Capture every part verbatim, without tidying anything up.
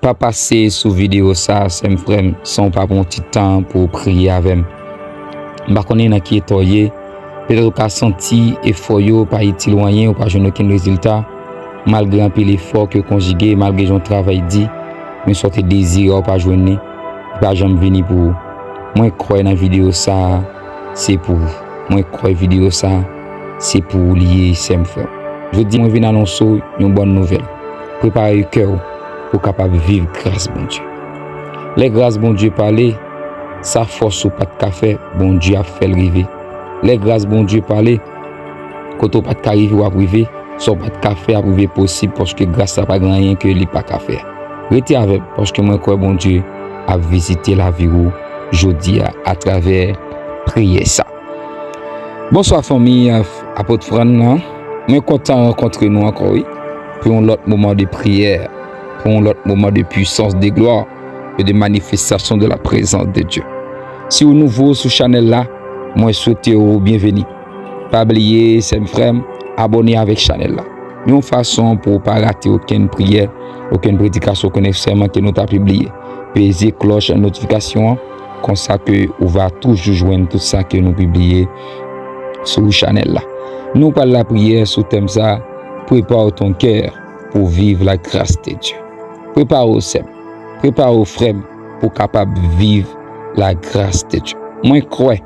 Pa pase sou videyo sa, sè m, frè m, san w pa pran yon ti tan pou w priye avè m. M pa konnen nan ki eta w ye. Petèt ou ka santi efò yo pa itil w anyen, ou pa jwenn okenn rezilta. Malgre anpil efò ke w konjige, malgre jan w travay di, men sa w te dezire a, ou pa jwenn li, li pa janm vini pou ou. Mwen kwè nan videyo sa a, se pou ou. Mwen kwè videyo sa a, se pou ou li ye, sè m, frè m. Jodi a, mwen vin anonse w yon bòn nouvèl. Prepare kè w pou w kapab viv gras Bondye. Lè gras Bondye pale, sa fòs ou pa t ka fè, Bondye ap fè l rive. Lè gras Bondye pale, kote w pa t ka rive, w ap rive. Sa w pa t ka fè ap rive posib, paske gras la pa gen anyen ke li pa ka fè. Rete avè m, paske mwen kwè Bondye ap vizite lavi w jodi a atravè priyè sa. Bonswa fanmi, euh, Apot Fran nan. Mwen kontan rankontre nou ankò, wi, pou yon lòt moman de priyè, pou yon lòt moman de puissance, de gloire et de manifestation de la présence de Dieu. Si w nouvo sou chanèl la, mwen swete w byenveni. Pa bliye, sè m, frè m, abòne avèk chanèl la. Yon fason pou w pa rate okenn priyè, okenn predikasyon, okenn ansèyman ke nou ta pibliye. Peze klòch notifikasyon an, konsa ke ou va toujou jwenn tout sa ke nou pibliye sou chanèl la. Nou pral lapriyè sou tèm sa, prépare ton cœur pour vivre la grâce de Dieu. Prepare w, sè m. Prepare w, frè m, pou w kapab viv la grâce de Dieu. Mwen kwè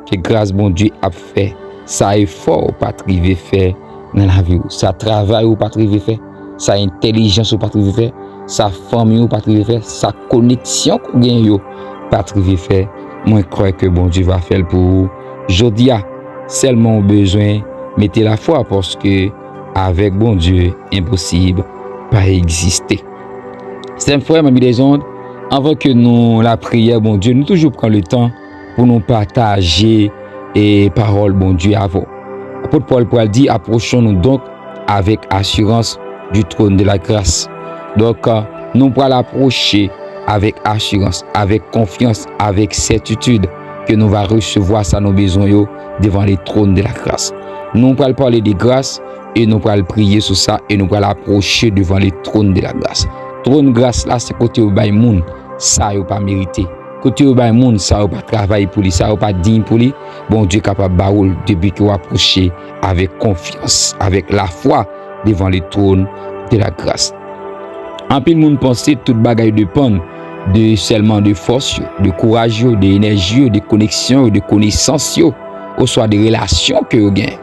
ke gras Bondye ap fè sa efò w pa t rive fè nan lavi w, sa travay ou pa t rive fè, sa entèlijans ou pa t rive fè, sa fanmi ou pa t rive fè, sa koneksyon ke w gen yo pa t rive fè. Mwen kwè ke Bondye va fè l pou ou jodi a. Sèlman ou bezwen mete lafwa, paske avèk Bondye, enposib pa egziste. Sè m, frè m, ami dezond, anvan ke nou lapriyè Bondye, nou toujou pran letan pou nou pataje e pawòl Bondye avè w. Apot Pòl pral di, approchons-nous donc avec assurance du trône de la grâce. Donk, euh, nou pral apwoche avèk asirans, avèk konfyans, avèk sètitid ke nou va resevwa sa nou bezwen yo devan le trône de la grâce. Nou pral pale de gras e nou pral priye sou sa e nou pral apwoche devan le trône de la grâce. Twòn gras la se kote yo bay moun sa yo pa merite. Kote yo bay moun sa yo pa travay pou li, sa yo pa diy pou li, Bondye kapab ba ou l depi ke w apwoche avèk konfyans, avèk lafwa devan le trône de la grâce. Anpil moun panse tout bagay depann de sèlman de fòs yo, de kouraj yo, de enèji yo, de koneksyon yo, de konesans yo, oswa de relasyon ke yo gen.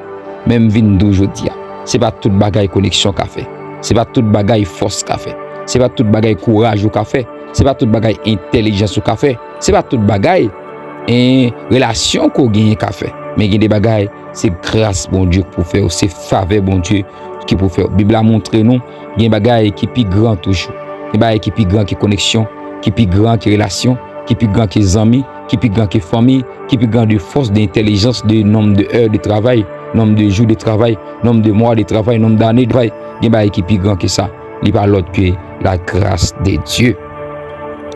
Men m vin di w jodi a, se pa tout bagay koneksyon ka fè. Se pa tout bagay fòs ka fè. Se pa tout bagay kouraj ou ka fè. Se pa tout bagay entèlijans ou ka fè. Se pa tout bagay, en, relasyon ke w genyen ka fè. Men gen de bagay, se gras Bondye ki pou fè yo, se favè Bondye ki pou fè yo. Bib la montre nou, gen bagay ki pi gran toujou. Gen bagay ki pi gran ke koneksyon, ki pi gran ke relasyon, ki pi gran ke zanmi, ki pi gran ke fanmi, ki pi gran de fòs, de entèlijans, de nonb de è de travay, nonb de jou de travay, nonb de mwa de travay, nonb dane de travay. Gen bagay ki pi gran ke sa. Li pa lòt ke la grâce de Dieu.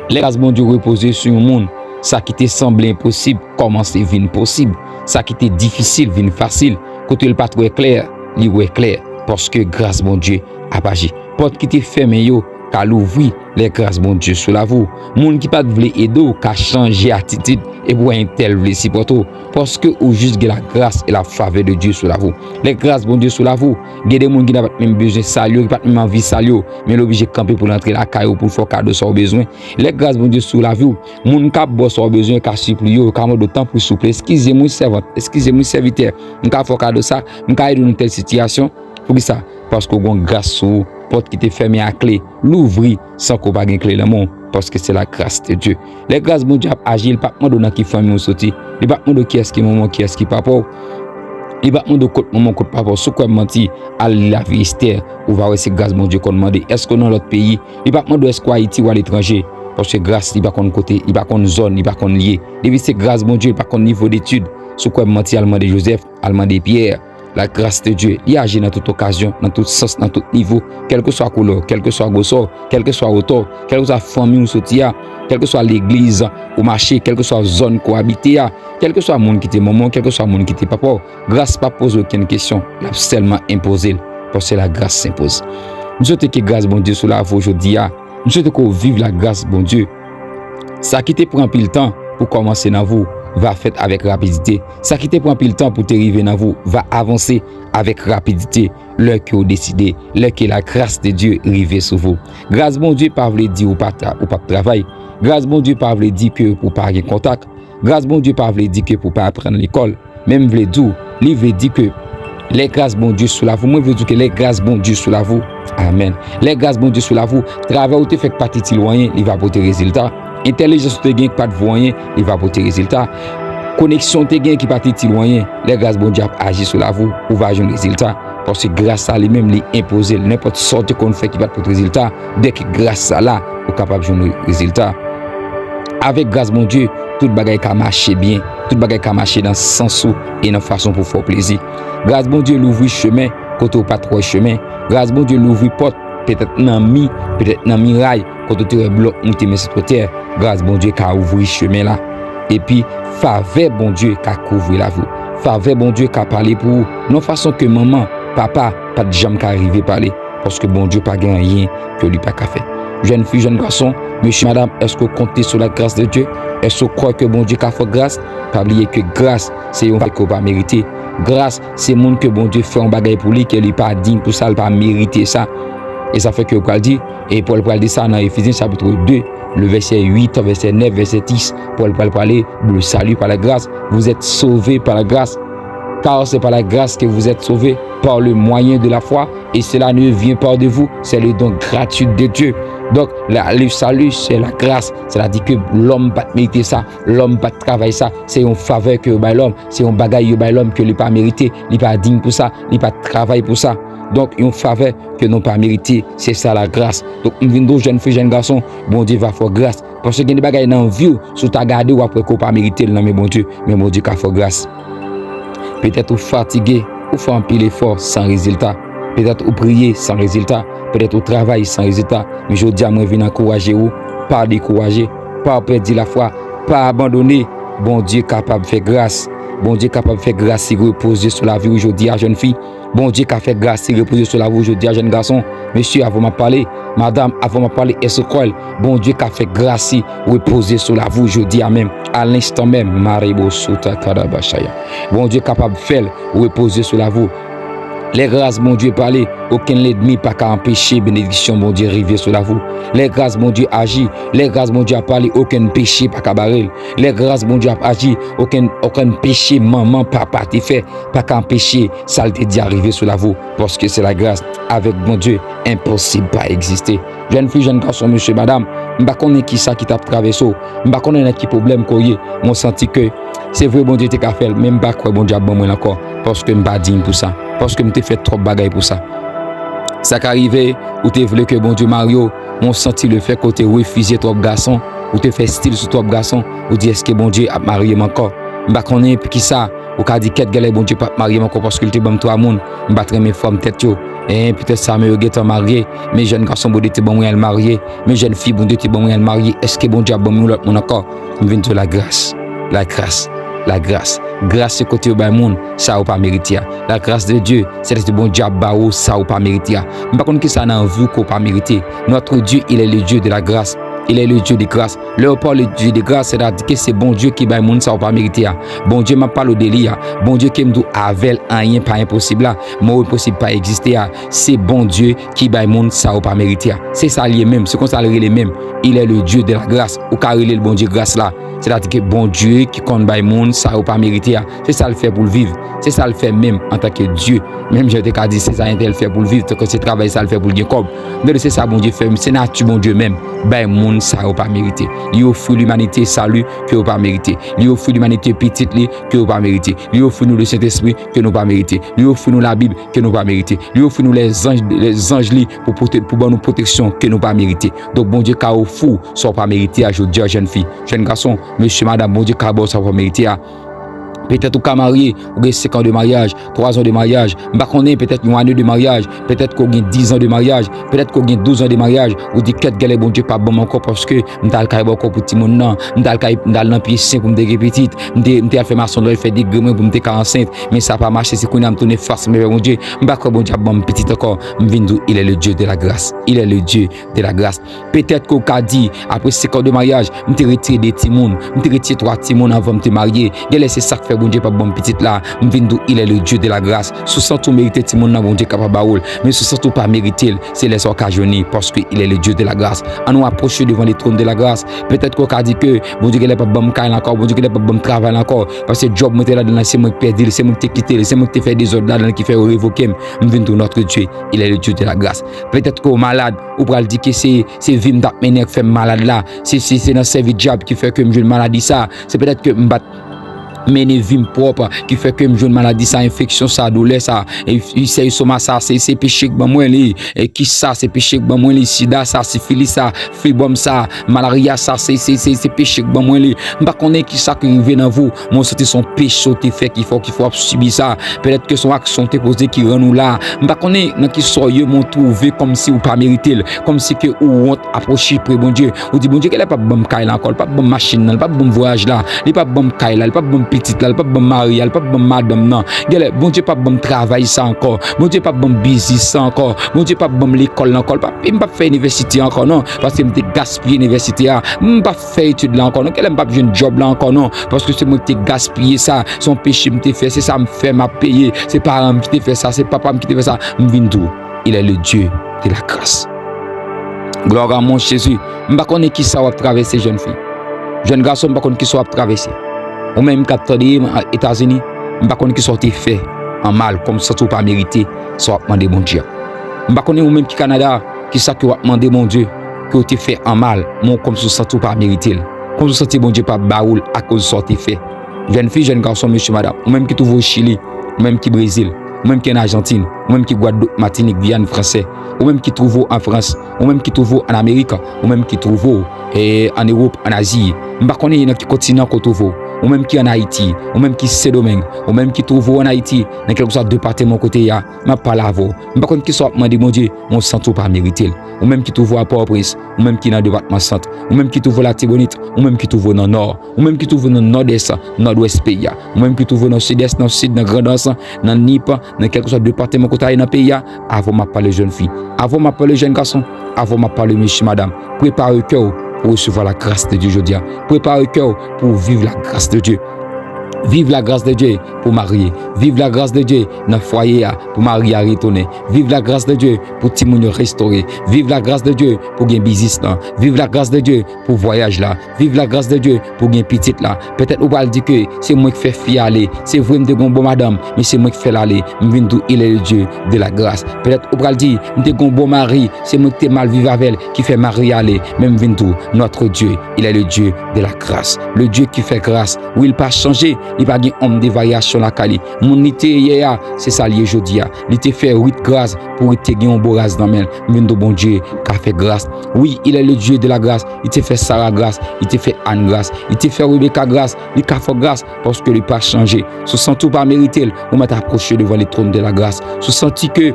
Lè gras Bondye repoze sou yon moun, sa ki te sanble enposib kòmanse vin posib. Sa ki te difisil vin fasil. Kote l pa t wè klè, li wè klè. Paske gras Bondye ap aji. Pòt ki te fèmen yo ka louvri lè gras Bondye sou lavi w. Moun ki pa t vle ede w ka chanje atitid epi wè entèl vle sipòte w. Paske ou jis gen la gras e la favè de Dye sou lavi w. Lè gras Bondye sou lavi w, gen de moun ki pa t menm bezwen salye w, ki pa t menm anvi salye w, men l oblije kanpe pou l antre lakay ou pou l fè w kado sa w bezwen. Lè gras Bondye sou lavi w, moun k ap ba w sa w bezwen ka sipliye w, ka mande w tanpri souple, eskize m wi sèvant, eskize m wi sèvitè, m ka fè w kado sa, m ka ede w nan tèl sitiyasyon. Poukisa? Paske w gen gras sou ou. Pòt ki te fèmen a kle louvri san ke w pa gen kle nan men w, paske se la grâce de Dieu. Lè gras Bondye ap aji, li p ap mande w nan ki fanmi w soti, li p ap mande w kiyès ki manman w, kiyès ki papa w, li p ap mande w kot manman w, kot papa w. Si w kwè m manti, al li lavi Estè, ou va wè se gras Bondye konn mande. Èske w nan lòt peyi? Li p ap mande w èske w Ayiti ou aletranje, paske gras li pa konn kote, li pa konn zòn, li pa konn lye. Depi se gras Bondye, li pa konn nivo detid. Si w kwè m manti, al mande Jozèf, al mande Pyè. La grâce de Dieu, li aji nan tout okazyon, nan tout sans, nan tout nivo, kèlkeswa koulè w, kèlkeswa gwosè w, kèlkeswa wotè w, kèlkeswa fanmi w soti a, kèlkeswa legliz ou mache, kèlkeswa zòn ke w abite a, kèlkeswa moun ki te manman w, kèlkeswa moun ki te papa w. Gras p ap poze okenn kesyon, l ap sèlman enpoze l, paske la grâce s'impose. M swete ke gras Bondye sou lavi w jodi a, M swete ke w viv lagras Bondye. Sa ki te pran anpil tan pou kòmanse nan vi w va fèt avèk rapidite. Sa ki te pran anpil tan pou te rive nan vi w va avanse avèk rapidite lè ke w deside, lè ke lagras de Dye rive sou ou. Gras Bondye pa vle di ou pa tra-, ou p ap travay. Gras Bondye pa vle di ke ou pa gen kontak. Gras Bondye pa vle di ke pou pa aprann lekòl. Men m vle di w, li vle di ke lè gras Bondye sou lavi w, mwen vle di w ke lè gras Bondye sou lavi w, amèn. Lè gras Bondye sou lavi w, travay ou te fè k pa t itil w anyen, li va pote rezilta. Entèlijans ou te gen k pa t vo anyen, li va pote rezilta. Koneksyon ou te gen ki pa t itil w anyen, lè gras Bondye ap aji sou lavi w, ou va jwenn rezilta. Paske gras sa li menm, li enpoze l. Nenpòt sa w te konn fè ki pa t pote rezilta, dèke gras sa la, ou kapab jwenn rezilta. Avèk gras Bondye, tout bagay ka mache byen, tout bagay ka mache nan sans ou e nan fason pou fè w plezi. Gras Bondye louvri chemen kote w pa t wè chemen. Gras Bondye louvri pòt, petèt nan mi, petèt nan miray, kote w te wè blòk moute men sot wotè. Gras Bondye ka ouvri chemen la. Epi, favè Bondye ka kouvri lavi w. Favè Bondye ka pale pou ou nan fason ke manman, papa pa t janm ka rive pale. Paske Bondye pa gen anyen ke li pa ka fè. Jèn fi, jèn gason, mesye, madanm, èske w konte sou lagras de Dye? Èske w kwè ke Bondye ka fè w gras? Pa bliye ke gras, se yon bagay ke w pa merite. Gras, se moun ke Bondye fè yon bagay pou li, ke li pa diy pou sa, li pa merite sa. E sa fè ke yo pral di, e Pòl pral di sa nan Efizyen chapit de, le vèsè uit, vèsè nèf, vèsè dis, Pòl pral pale, le salut par la grâce, vous êtes sauvés par la grâce. Car c'est par la grâce que vous êtes sauvés, par le moyen de la foi, et cela ne vient pas de vous, c'est le don gratuit de Dieu. Donk, la, le salut, c'est la grâce. Sètadi ke lòm pa t merite sa, lòm pa t travay sa, se yon favè ke yo bay lòm, se yon bagay yo bay lòm ke li pa merite, li pa diy pou sa, li pa t travay pou sa. Donk, yon favè ke nou pa merite, se sa lagras. Donk, m vin di w, jèn fi, jèn gason, Bondye va fè w gras. Paske gen de bagay nan vi w, si w ta gade, w ap wè ke w pa merite l nan men Bondye, men Bondye ka fè w gras. Petèt ou fatige, ou fè anpil efò san rezilta. Petèt ou priye san rezilta. Petèt ou travay san rezilta. Men jodi a, mwen vin ankouraje ou, pa dekouraje, pa pèdi lafwa, pa abandone. Bondye kapab fè gras. Bondye kapab fè gras li repoze sou lavi w jodi a, jèn fi. Bondye ka fè gras li repoze sou lavi w jodi a, jèn gason. Mesye, avan m ap pale, madanm, avan m ap pale, èske w kwè l? Bondye ka fè gras li repoze sou lavi w jodi a menm, a lenstan menm. Marebo sota kadabashaya. Bondye kapab fè l repoze sou lavi w. Lè gras Bondye pale, okenn lènmi pa ka anpeche benediksyon Bondye rive sou lavi w. Lè gras Bondye aji, lè gras Bondye ap pale, okenn peche pa ka bare l. Lè gras Bondye ap aji, okenn, okenn peche manman, papa te fè pa ka anpeche sa l te di a rive sou lavi w, paske se lagras. Avèk Bondye, enposib pa egziste. Jèn fi, jèn gason, mesye, madanm, m pa konnen kisa ki t ap travèse w, m pa konnen nan ki pwoblèm ke w ye, men w santi ke se vre Bondye te ka fè l, men m pa kwè Bondye ap ban mwen l ankò, paske m pa diy pou sa, paske m te fè twòp bagay pou sa. Sa ka rive, ou te vle ke Bondye marye w, men w santi lefètke w te refize twòp gason, ou te fè stil sou twòp gason, ou di, èske Bondye ap marye m ankò? M pa konnen poukisa ou ka di kèt genlè Bondye p ap marye m ankò paske l te ban m twa moun, m pa t renmen fòm tèt yo. En, petèt sa men yo gentan marye, men jèn gason Bondye te ban mwen al marye, men jèn fi Bondye te ban mwen al marye, èske Bondye ap ban m yon lòt moun ankò? M vin di w lagras, lagras, lagras. Gras se kote yo bay moun sa yo pa merite a. La grâce de Dieu, sètadi Bondye ap ba ou sa ou pa merite a. M pa konn kisa nan vi w ke w pa merite. Notre Dieu, il est le Dieu de la grâce. Il est le Dieu de grâce. Lè yo pale de Dieu de grâce, sètadi ke se Bondye ki bay moun sa ou pa merite a. Bondye m ap pale w de li a. Bondye ke m di w avè l anyen pa enposib la. Mo enposib pa egziste a. Se Bondye ki bay moun sa ou pa merite a. Se sa l ye menm. Se konsa l rele menm. Il est le Dieu de la grâce. Ou ka rele l Bondye gras la. Sètadi ke Bondye ki konn bay moun sa yo pa merite a. Se sa l fè pou l viv. Se sa l fè menm antanke Dye. Menm jan yo te ka di se sa entèl fè pou l viv, tankou se travay sa l fè pou l gen kòb. Men se sa Bondye fè, se nati Bondye menm. Bay moun sa yo pa merite. Li ofri limanite sali ke yo pa merite. Li ofri limanite pitit li ke yo pa merite. Li ofri nou Lesentespri ke nou pa merite. Li ofri nou Labib ke nou pa merite. Li ofri nou lèzanj, lèzanj li pou pwote-, pou ban nou pwoteksyon ke nou pa merite. Donk, Bondye ka ofri w sa w pa merite a jodi a, jèn fi, jèn gason, mesye, madanm, Bondye ka ba w sa w pa merite a. Petèt ou ka marye, ou gen senk an de maryaj, twa zan de maryaj, m pa konnen, petèt yon ane de maryaj, petèt ke w gen diz an de maryaj, petèt ke w gen douz an de maryaj, ou di, kèt, genlè Bondye p ap ban m ankò, paske m t al kay bòkò pou timoun nan, m t al kay, m t al nan pye sen pou m te gen pitit, m te, m te al fè masonri, fè degre mwen pou m te ka ansent, men sa pa mache, se kounye a m tounen fas mwen avèk Bondye, m pa kwè Bondye ap ban m pitit ankò, m vin di w, il est le Dieu de la grâce, il est le Dieu de la grâce. Petèt ke w ka di, apre senk an de maryaj, m te retire de timoun, m te retire twa timoun anvan m te marye. Genlè se sa k fè Bondye p ap ban m pitit la. M vin di w, il est le Dieu de la grâce. Si w santi w merite timoun nan, Bondye kapab ba ou l. Men si w santi w pa merite l, se lè sa w ka jwenn li, paske il est le Dieu de la grâce. Ann nou apwoche devan le trône de la grâce. Petèt ke w ka di ke Bondye genlè p ap ban m kay la ankò, Bondye genlè p ap ban m travay la ankò, paske djòb mwen te ladan l, se mwen k pèdi l, se mwen k te kite l, se mwen k te fè dezòd ladan l ki fè yo revoke m. M vin di w, notre Dieu, il est le Dieu de la grâce. Petèt ke w malad, ou pral di ke se, se vi m t ap mennen k fè m malad la. Se, se, se nan sèvi dyab ki fè ke m jwenn maladi sa. Se petèt ke m pa t mennen vi m pwòp ki fè ke m jwenn maladi sa, enfeksyon sa, doulè sa, e, ulcère estomac sa, se, se peche k ban mwen li. E kis sa, se peche k ban mwen li. Sida sa, sifilis sa, fibwòm sa, malarya sa, se, se, se, se peche k ban mwen li. M pa konnen ki sa ki rive nan vi w, men w santi se yon peche w te fè ki fè w, ki fè w ap sibi sa. Petèt ke se yon aksyon w te poze ki rann ou la. M pa konnen nan ki sa w ye, men w twouve kòmsi w pa merite l, kòmsi ke ou wont apwoche pre Bondye. Ou di, Bondye genlè p ap ban m kay la ankò, li p ap ban m machin nan, li p ap ban m vwayaj la, li p ap ban m kay la, li p ap ban m pitit la, li p ap ban m mari a, li p ap ban m madanm nan. Genlè, Bondye p ap ban m travay sa ankò, Bondye p ap ban m biznis sa ankò, Bondye p ap ban m lekòl la ankò, li p ap, m p ap fè inivèsite ankò non, paske m te gaspiye inivèsite a, m p ap fè etid la ankò non, genlè m p ap jwenn djòb la ankò non, paske se mwen ki te gaspiye sa, se yon peche m te fè, se sa m fè, m ap peye, se paran m ki te fè sa, se papa m ki te fè sa, m vin di w, il est le Dieu de la grâce. Glwa a mon Jezi. M pa konnen ki sa w ap travèse, jèn fi. Jèn gason, m pa konn ki sa w ap travèse. Ou menm k ap tande m Etazini, m pa konn ki sa w te fè an mal, kòm w santi w pa merite sa w ap mande Bondye a. M pa konnen ou menm ki Kanada, ki sa ke w ap mande Bondye, ke w te fè an mal, men kòm si w santi w pa merite l. Kòm si w santi Bondye pa ba ou l akoz sa w te fè. Jèn fi, jèn gason, mesye, madanm, ou menm ki twouve w Chili, ou menm ki Brezil, ou menm ki ann Ajantin, ou menm ki Gwadloup, Matinik, Giyàn fransè, ou menm ki twouve w an Frans, ou menm ki twouve w ann Amerik, ou menm ki twouve w, eh, ann Ewòp, ann Azi, m pa konnen nan ki kontinan ke w twouve w, ou menm ki ann Ayiti, ou menm ki Sendomeng, ou menm ki twouve w ann Ayiti, nan kèlkeswa depatman kote y a, m ap pale avè w. M pa konn ki sa w ap mande Bondye, men w santi w pa merite l. Ou menm ki twouve w a Pòtoprens, ou menm ki nan depatman Sant, ou menm ki twouve w Latibonit, ou menm ki twouve w nan Nò, ou menm ki twouve w nan Nòdès, Nòdwès peyi a, ou menm ki twouve w nan Sidès, nan Sid, nan Grandans, nan Nip, nan kèlkeswa depatman kote w ye nan peyi a, avè w m ap pale jèn fi, avè w m ap pale jèn gason, avè w m ap pale mesye, madanm, prepare kè w pou resevwa la grâce de Dieu jodi a. Prepare kè w pou viv la grâce de Dieu. Viv la grâce de Dieu pou marye. Viv la grâce de Dieu nan fwaye a, pou mari a retounen. Viv la grâce de Dieu pou timoun yo restore. Viv la grâce de Dieu pou gen biznis lan. Viv la grâce de Dieu pou vwayaj la. Viv la grâce de Dieu pou gen pitit la. Petèt ou pral di ke se mwen k fè fi a ale. Se vre m te gon bon madanm, men se mwen k fè l ale. M vin di w, il est le Dieu de la grâce. Petèt ou pral di, m te gon bon mari, se mwen ki te mal viv avè l, ki fè mari a ale. Men m vin di w, notre Dieu, il est le Dieu de la grâce. Le Dieu qui fait grâce. Wi, li pa chanje, li pa gen onm de varyasyon lakay li. Moun li te ye yè a, se sa l ye jodi a. Li te fè Ruth gras pou Ruth te gen yon bon raz nan men l. M vin di w Bondye ka fè gras. Wi, il est le Dieu de la grâce. Li te fè Sara gras, li te fè Ann gras, li te fè Rebeka gras, li ka fè w gras paske li pa chanje. Si w santi w pa merite l, ou mèt apwoche devan le trône de la grâce. Si w santi ke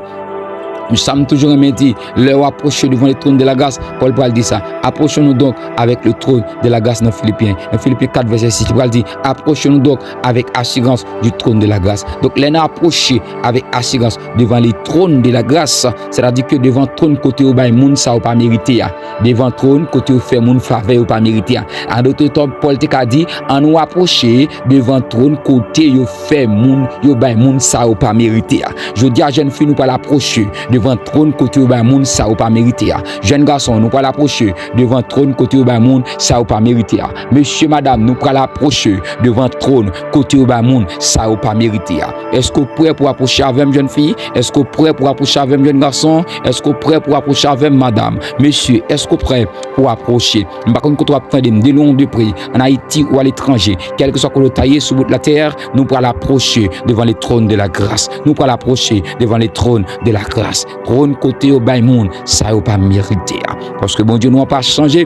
Sa m toujou renmen di, lè w apwoche devan le trône de la grâce, Pòl pral di sa, approchons-nous donc avec le trône de la grâce nan Filipyen. Nan Filipyen kat vèsè sis, li pral di, approchons-nous donc avec assurance du trône de la grâce. Donk, lè n apwoche avèk asirans devan le trône de la grâce, sètadi ke devan twòn kote yo bay moun sa yo pa merite a, devan twòn kote yo fè moun favè yo pa merite a. An dòt tèm, Pòl te ka di, ann nou apwoche devan twòn kote yo fè moun, yo bay moun sa yo pa merite a. Jodi a, jèn fi, nou pral apwoche devan twòn kote yo bay moun sa yo pa merite a. Jèn gason, nou pral apwoche devan twòn kote yo bay moun sa yo pa merite a. Mesye, madanm, nou pral apwoche devan twòn kote yo bay moun sa yo pa merite a. Èske w prè pou w apwoche avè m, jèn fi? Èske w prè pou w apwoche avè m, jèn gason? Èske w prè pou w apwoche avè m, madanm? Mesye, èske w prè pou w apwoche? M pa konn kote w ap tande m, de lwen ou de pre, ann Ayiti ou aletranje, kèlkeswa kote w ta ye sou bout latè, nou pral apwoche devan le trône de la grâce. Nou pral apwoche devan le trône de la grâce. Twòn kote yo bay moun sa yo pa merite a. Paske Bondye nou an pa chanje.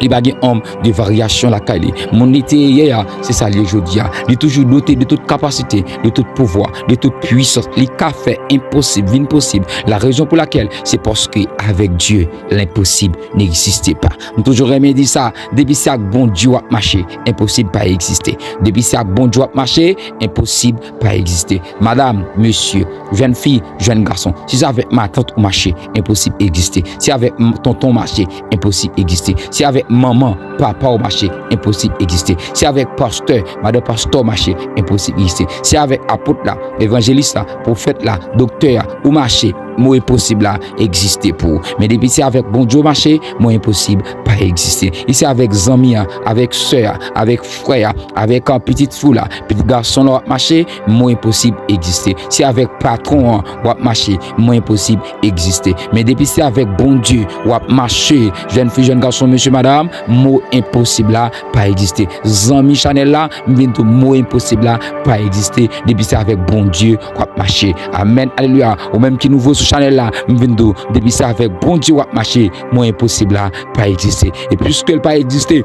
Li pa gen onm de varyasyon lakay li. Moun li te ye yè a, se sa l ye jodi a. Li toujou dote de tout kapasite, de tout pouvwa, de tout pwisans. Li ka fè enposib vin posib. La rezon pou lakèl, se paske avèk Dye, lenposib n'existe pas. M toujou renmen di sa, depi se ak Bondye w ap mache, enposib pa egziste. Depi se ak Bondye w ap mache, enposib pa egziste. Madanm, mesye, jèn fi, jèn gason, si se avèk matant ou mache, enposib egziste. Si avèk m- tonton w mache, enposib egziste. Si avèk manman, papa w mache, enposib egziste. Si avèk pastè, madanm pastè w mache, enposib egziste. Si avèk apot la, evanjelis la, pwofèt la, doktè a, ou mache, mo enposib la egziste pou ou. Men depi se avèk Bondye w mache, mo enposib pa egziste. E se avèk zanmi an, avèk sè a, avèk frè a, avèk, ah, pitit fi w la, pitit gason w la w ap mache, mo enposib egziste. Se avèk patwon an w ap mache, mo enposib egziste. Men depi se avèk Bondye w ap mache, jèn fi, jèn gason, mesye, madanm, mo enposib la pa egziste. Zanmi chanèl la, m vin di w mo enposib la pa egziste. Depi se avèk Bondye w ap mache. Amèn, alelouya. Ou menm ki nouvo sou chanèl la, m vin di w, depi se avèk Bondye w ap mache, mo enposib la pa egziste. E piske l pa egziste,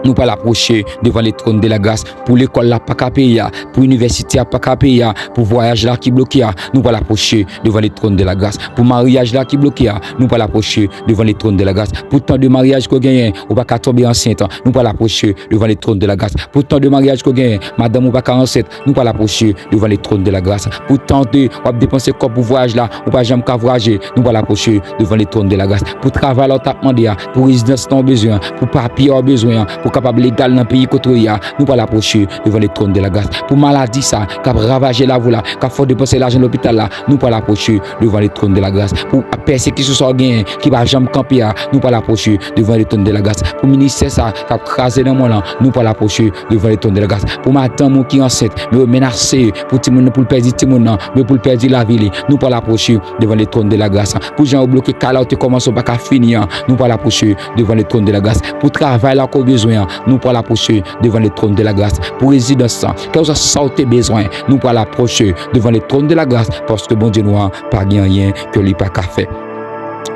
nou pral apwoche devan le trône de la grâce. Pou lekòl la pa ka peye a, pou inivèsite a pa ka peye a, pou vwayaj la ki bloke a, nou pral apwoche devan le trône de la grâce. Pou maryaj la ki bloke a, nou pral apwoche devan le trône de la grâce. Pou tan de maryaj ke w genyen, ou pa ka tonbe ansent, nou pral apwoche devan le trône de la grâce. Pou tan de maryaj ke w genyen, madanm ou pa ka ansent, nou pral apwoche devan le trône de la grâce. Pou tan de w ap depanse kòb pou vwayaj la, ou pa janm ka vwayaje, nou pral apwoche devan le trône de la grâce. Pou travay la w t ap mande a, pou rezidans lan w bezwen an, pou papye a w bezwen an, pou w kapab legal nan peyi kote w ye a, nou pral apwoche devan le trône de la grâce. Pou maladi sa k ap ravaje lavi w la, k ap fè w depanse lajan lopital la, nou pral apwoche devan le trône de la grâce. Pou pèsekisyon sa w genyen ki pa janm kanpe a, nou pral apwoche devan le trône de la grâce. Pou ministè sa k ap kraze nan mwen lan, nou pral apwoche devan le trône de la grâce. Pou madanm ou ki ansent, men yo menase pou timoun nan, pou l pèdi timoun nan, men pou l pèdi lavi li, nou pral apwoche devan le trône de la grâce. Pou jan yo bloke kay la, ou te kòmanse, ou pa ka fini an, nou pral apwoche devan le trône de la grâce. Pou travay la ke w bezwen an, nou pral apwoche devan le trône de la grâce. Pou rezidans lan, kèlkeswa sa w te bezwen, nou pral apwoche devan le trône de la grâce, paske Bondye nou an pa gen anyen ke li pa ka fè.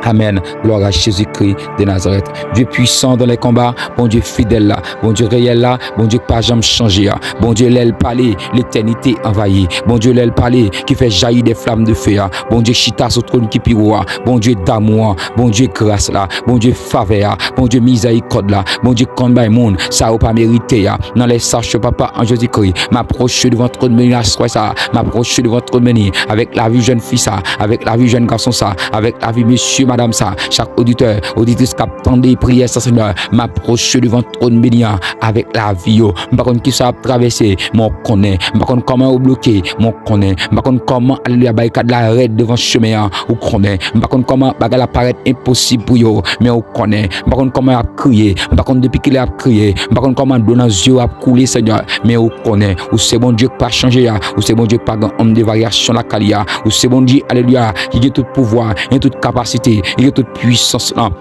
Amen. Gloire à Jésus-Christ de Nazareth. Dieu puissant dans les combats, Bondye fidèl la, Bondye reyèl la, Bondye k pa janm chanje a. Bondye lè l pale, letènite anvayi. Bondye lè l pale, ki fè jayi de flam de fe a. Bondye chita sou twòn ki pi wo a. Bondye damou an, Bondye gras la, Bondye favè a, Bondye mizèrikòd la, Bondye konn bay moun sa yo pa merite a. Nan lè sa, Papa, an Jezikri, m apwoche devan twòn beni aswè sa, m apwoche devan twòn beni avèk lavi jèn fi sa, avèk lavi jèn gason sa, avèk lavi mesye, madanm sa, chak oditè, oditris k ap tande priyè sa, Senyè, m apwoche devan twòn beni an avèk lavi yo. M pa konn kisa y ap travèse, men w konnen. M pa konn kòman yo bloke, men w konnen. M pa konn kòman, alelouya, barikad la rèd devan chemen an, ou konnen. M pa konn kòman bagay la parèt enposib pou yo, men ou konnen. M pa konn kòman y ap kriye, m pa konn depi kilè y ap kriye, m pa konn kòman dlo nan zye yo ap koule, Senyè, men ou konnen. Ou se Bondye k pa chanje a, ou se Bondye k pa gen onm de varyasyon lakay li a, ou se Bondye, alelouya, ki gen tout pouvwa, gen tout kapasite, ki gen tout pwisans lan.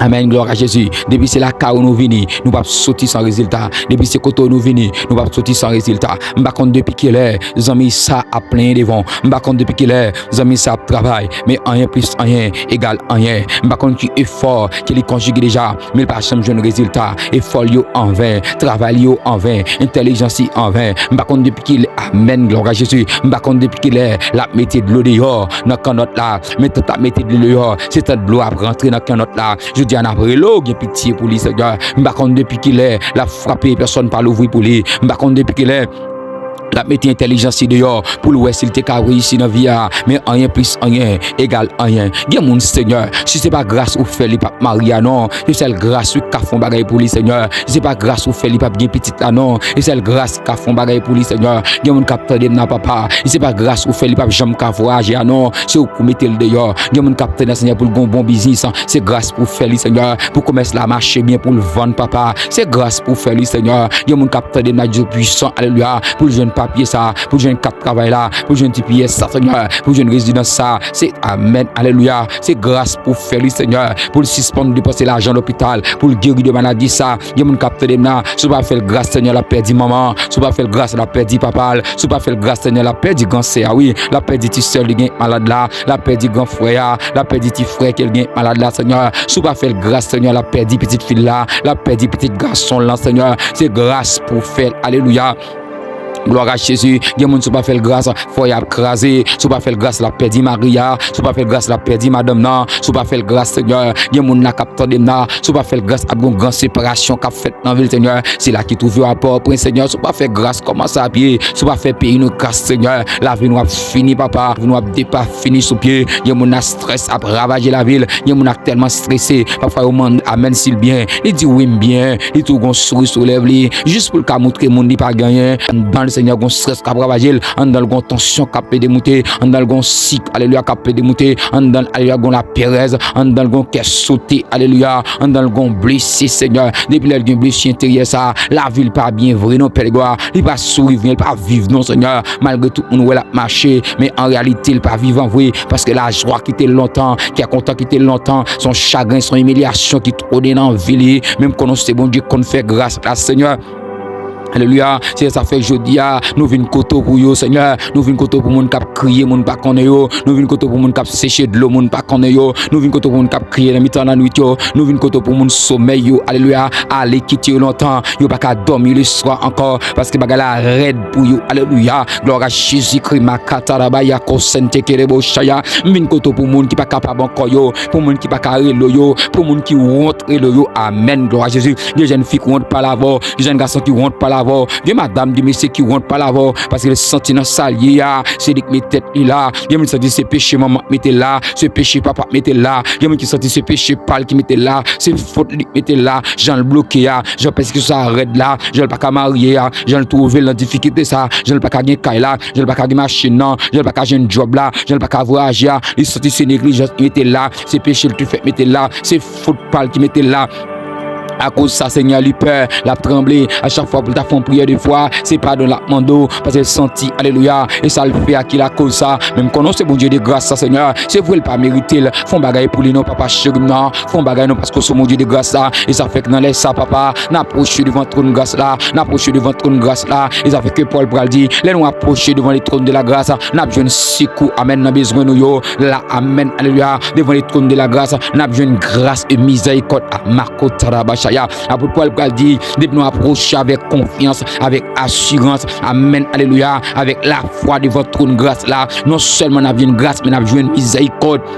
Amèn, glwa a Jezi. Depi se lakay ou nou vini, nou p ap soti san rezilta. Depi se kote ou nou vini, nou p ap soti san rezilta. M pa konn depi kilè zanmi sa ap plenyen devan w. M pa konn depi kilè zanmi sa ap travay, men anyen plis anyen egal anyen. M pa konn ki efò ke li konjige deja, men li pa janm jwenn rezilta. Efò li yo anven, travay li yo anven, entèlijans li anven. M pa konn depi kilè, amèn, glwa a Jezi. M pa konn depi kilè l ap mete dlo deyò nan kannòt la. Men tant l ap mete dlo deyò, se tant dlo ap rantre nan kannòt la. Jodi a n ap rele w, gen pitye pou li, Senyè. M pa konn depi kilè l ap frape, pèsonn pa louvri pou li. M pa konn depi kilè l ap mete entèlijans li deyò pou l wè si l te ka reyisi nan vi a. Men anyen plis anyen egal anyen. Gen moun, Senyè, si se pa gras ou fè, li p ap marye a non. Se sèl gras ou ka fè yon bagay pou li, Senyè. Si se pa gras ou fè, li p ap gen pitit la non. Se sèl gras ki ka fè yon bagay pou li, Senyè. Gen moun k ap tande m nan, papa. Si se pa gras ou fè, li p ap janm ka vwayaje a non. Se ou ki mete l deyò. Gen moun k ap tande, Senyè, pou l gen yon bon biznis. Se gras pou fè li, Senyè, pou komès la mache byen, pou l vann, papa. Se gras pou fè li, Senyè. Gen moun k ap tande m nan, Dye pwisan, alelouya, pou l jwenn papye sa, pou l jwenn kat travay la, pou l jwenn T P S sa, Senyè, pou l jwenn rezidans sa. Se amèn, alelouya. Se gras pou fè li, Senyè, pou l sispann depanse lajan lopital, pou l geri de maladi sa. Gen moun k ap tande m la, si w pa fè l gras, Senyè, l ap pèdi manman, si w pa fè l gras, l ap pèdi papa l, si w pa fè l gras, Senyè, l ap pèdi gran sè a, wi, l ap pèdi ti sè l li gen malad la, l ap pèdi gran frè a, l ap pèdi ti frè ke l gen malad la, Senyè. Si w pa fè l gras, Senyè, l ap pèdi pitit fi l la, l ap pèdi pitit gason l lan, Senyè. Se gras pou fè l. Alelouya. Glwa a Jezi. Gen moun, si w pa fè l gras, fò y ap kraze. Si w pa fè l gras, l ap pèdi mari a. Si w pa fè l gras, l ap pèdi madanm nan. Si w pa fè l gras, Senyè, gen moun la k ap tande m la, si w pa fè l gras, ap gen yon gran separasyon k ap fèt nan vil, Senyè. Sila ki twouve yo a Pòtoprens, Senyè, si w pa fè gras, kòman sa ap ye? Si w pa fè peyi nou gras, Senyè, lavi nou ap fini, papa. Lavi nou ap depafini sou pye. Gen moun la, strès ap ravaje lavi l. Gen moun ak tèlman strese, pafwa yo mande amèn si l byen. Li di wi, m byen. Li tou gon souri sou lèv li. Jis pou l ka montre moun li pa gen anyen. Anndan l, Senyè, gon strès k ap ravaje l. Anndan l, gon tansyon k ap pede moute. Anndan l, gon sik, alelouya, k ap pede moute. Anndan l, alelouya, gon laperèz. Anndan l, gon kè sote, alelouya. Anndan l, gon blese, Senyè. Depi lè l gen blese enteryè sa, lavi l pa byen vre non, Pè de glwa. Li pa souri vre, li pa viv non, Senyè. Malgre tout moun wè l ap mache, men an reyalite, li pa vivan vre, paske lajwa kite l lontan, kè kontan kite l lontan, se yon chagren, se yon imilyasyon ki twone nan vi li. Men m konnen w se Bondye k konn fè gras la, Senyè. Alelouya. Se sa fè jodi a, nou vin kote w pou yo, Senyè. Nou vin kote w pou moun k ap kriye, moun pa konnen yo. Nou vin kote w pou moun k ap seche dlo, moun pa konnen yo. Nou vin kote w pou moun k ap kriye nan mitan lannwit yo. Nou vin kote w pou moun somèy yo, alelouya, ale kite yo lontan. Yo pa ka dòmi leswa ankò, paske bagay la rèd pou yo. Alelouya. Glwa a Jezikri, makatarabaya kosente kerebo chaya. M vin kote w pou moun ki pa kapab ankò yo, pou moun ki pa ka rele w yo, pou moun ki wont rele w yo. Amèn. Glwa a Jezi. Gen jèn fi ki wont pale avè w, gen jèn gason ki wont pale avè w, gen madanm, gen mesye ki wont pale avè w, paske l santi nan sa l ye a, se li k met tèt li la. Gen moun ki santi se peche manman k mete l la, se peche papa k mete l la. Gen moun ki santi se peche pa l ki mete l la, se fòt li k mete l la. Jan l bloke a, jan pèsekisyon sa rèd la, jan l pa ka marye a, jan l twouve l nan difikilte sa, jan l pa ka gen kay la, jan l pa ka gen machin nan, jan l pa ka jwenn djòb la, jan l pa ka vwayaje a, li santi se neglijans ki mete l la, se peche l te fè k mete l la, se fòt pa l ki mete l la. Akoz sa, Senyè, li pè, l ap tranble. A chak fwa pou l ta fè yon priyè de fwa, se padon l ap mande w, paske l santi, alelouya, e sa l fè a ki lakoz sa. Men m konnen w se Bondye de gras sa, Senyè. Se vre, l pa merite l. Fè yon bagay pou li non, papa cheri m nan. Fè yon bagay non, paske w se Bondye de gras la. E sa fè ke nan lè sa, papa, n apwoche devan twòn gras la. N apwoche devan twòn gras la. E sa fè ke Pòl pral di, lè nou apwoche devan le trône de la grâce, n ap jwenn sekou, amèn, nan bezwen nou yo. La, amèn, alelouya. Devan le trône de la grâce, n ap jwenn gras e mizèrikòd. Amako tarabachaya. Apot Pòl pral di, depi nou apwoche avèk konfyans, avèk asirans, amèn, alelouya, avèk lafwa devan twòn gras la, non sèlman n ap jwenn gras, men n ap jwenn mizèrikòd.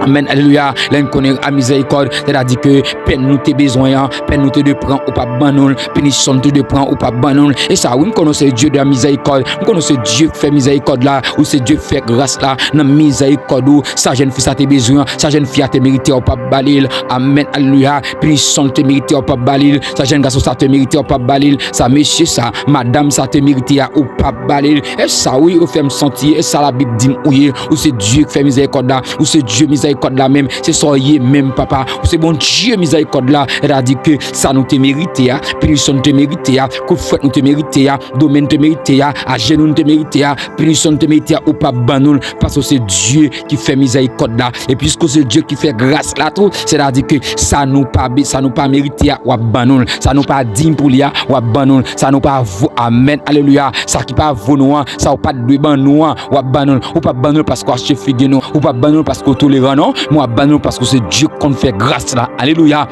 Amèn, alelouya. Lè n konnen a mizèrikòd, sètadi ke pèn nou te bezwen an, pèn nou te dwe pran, ou p ap ban nou l, pinisyon n te dwe pran, ou p ap ban nou l. E sa, wi, m konnen w se Dye de la mizèrikòd, m konnen w se Dye k fè mizèrikòd la, ou se Dye k fè gras la, nan mizèrikòd ou, sa jèn fi sa te bezwen an, sa jèn fi a te merite a, ou p ap ba li l. Amèn, alelouya. Pinisyon l te merite a, ou p ap ba li l. Sa jèn gason sa te merite a, ou p ap ba li l. Sa mesye sa, madanm sa te merite a, ou p ap ba li l. E sa, wi, ou fè m santi, e sa Labib di m ou ye. Ou se Dye k fè mizèrikòd la. Ou se Dye mizèrikòd la menm. Se sa w ye menm, papa. Ou se Bondye mizèrikòd la. Sètadi ke sa nou te merite a, pinisyon nou te merite a, kout fwèt nou te merite a, domèn nou te merite a, ajenou nou te merite a, pinisyon nou te merite a, ou p ap ban nou l, paske w se Dye ki fè mizèrikòd la. E piske w se Dye ki fè gras la tou, sètadi ke sa nou pa be-, sa nou pa merite a, w ap ban nou l. Sa nou pa diy pou li a, w ap ban nou l. Sa nou pa vo-, amèn, alelouya. Sa ki pa vo nou an, sa w pa t dwe ban nou an, w ap ban nou l. Ou p ap ban nou l paske w achte figi nou. Ou p ap ban nou l paske w toleran non, men w ap ban nou l paske w se Dye k konn fè gras la. Alelouya.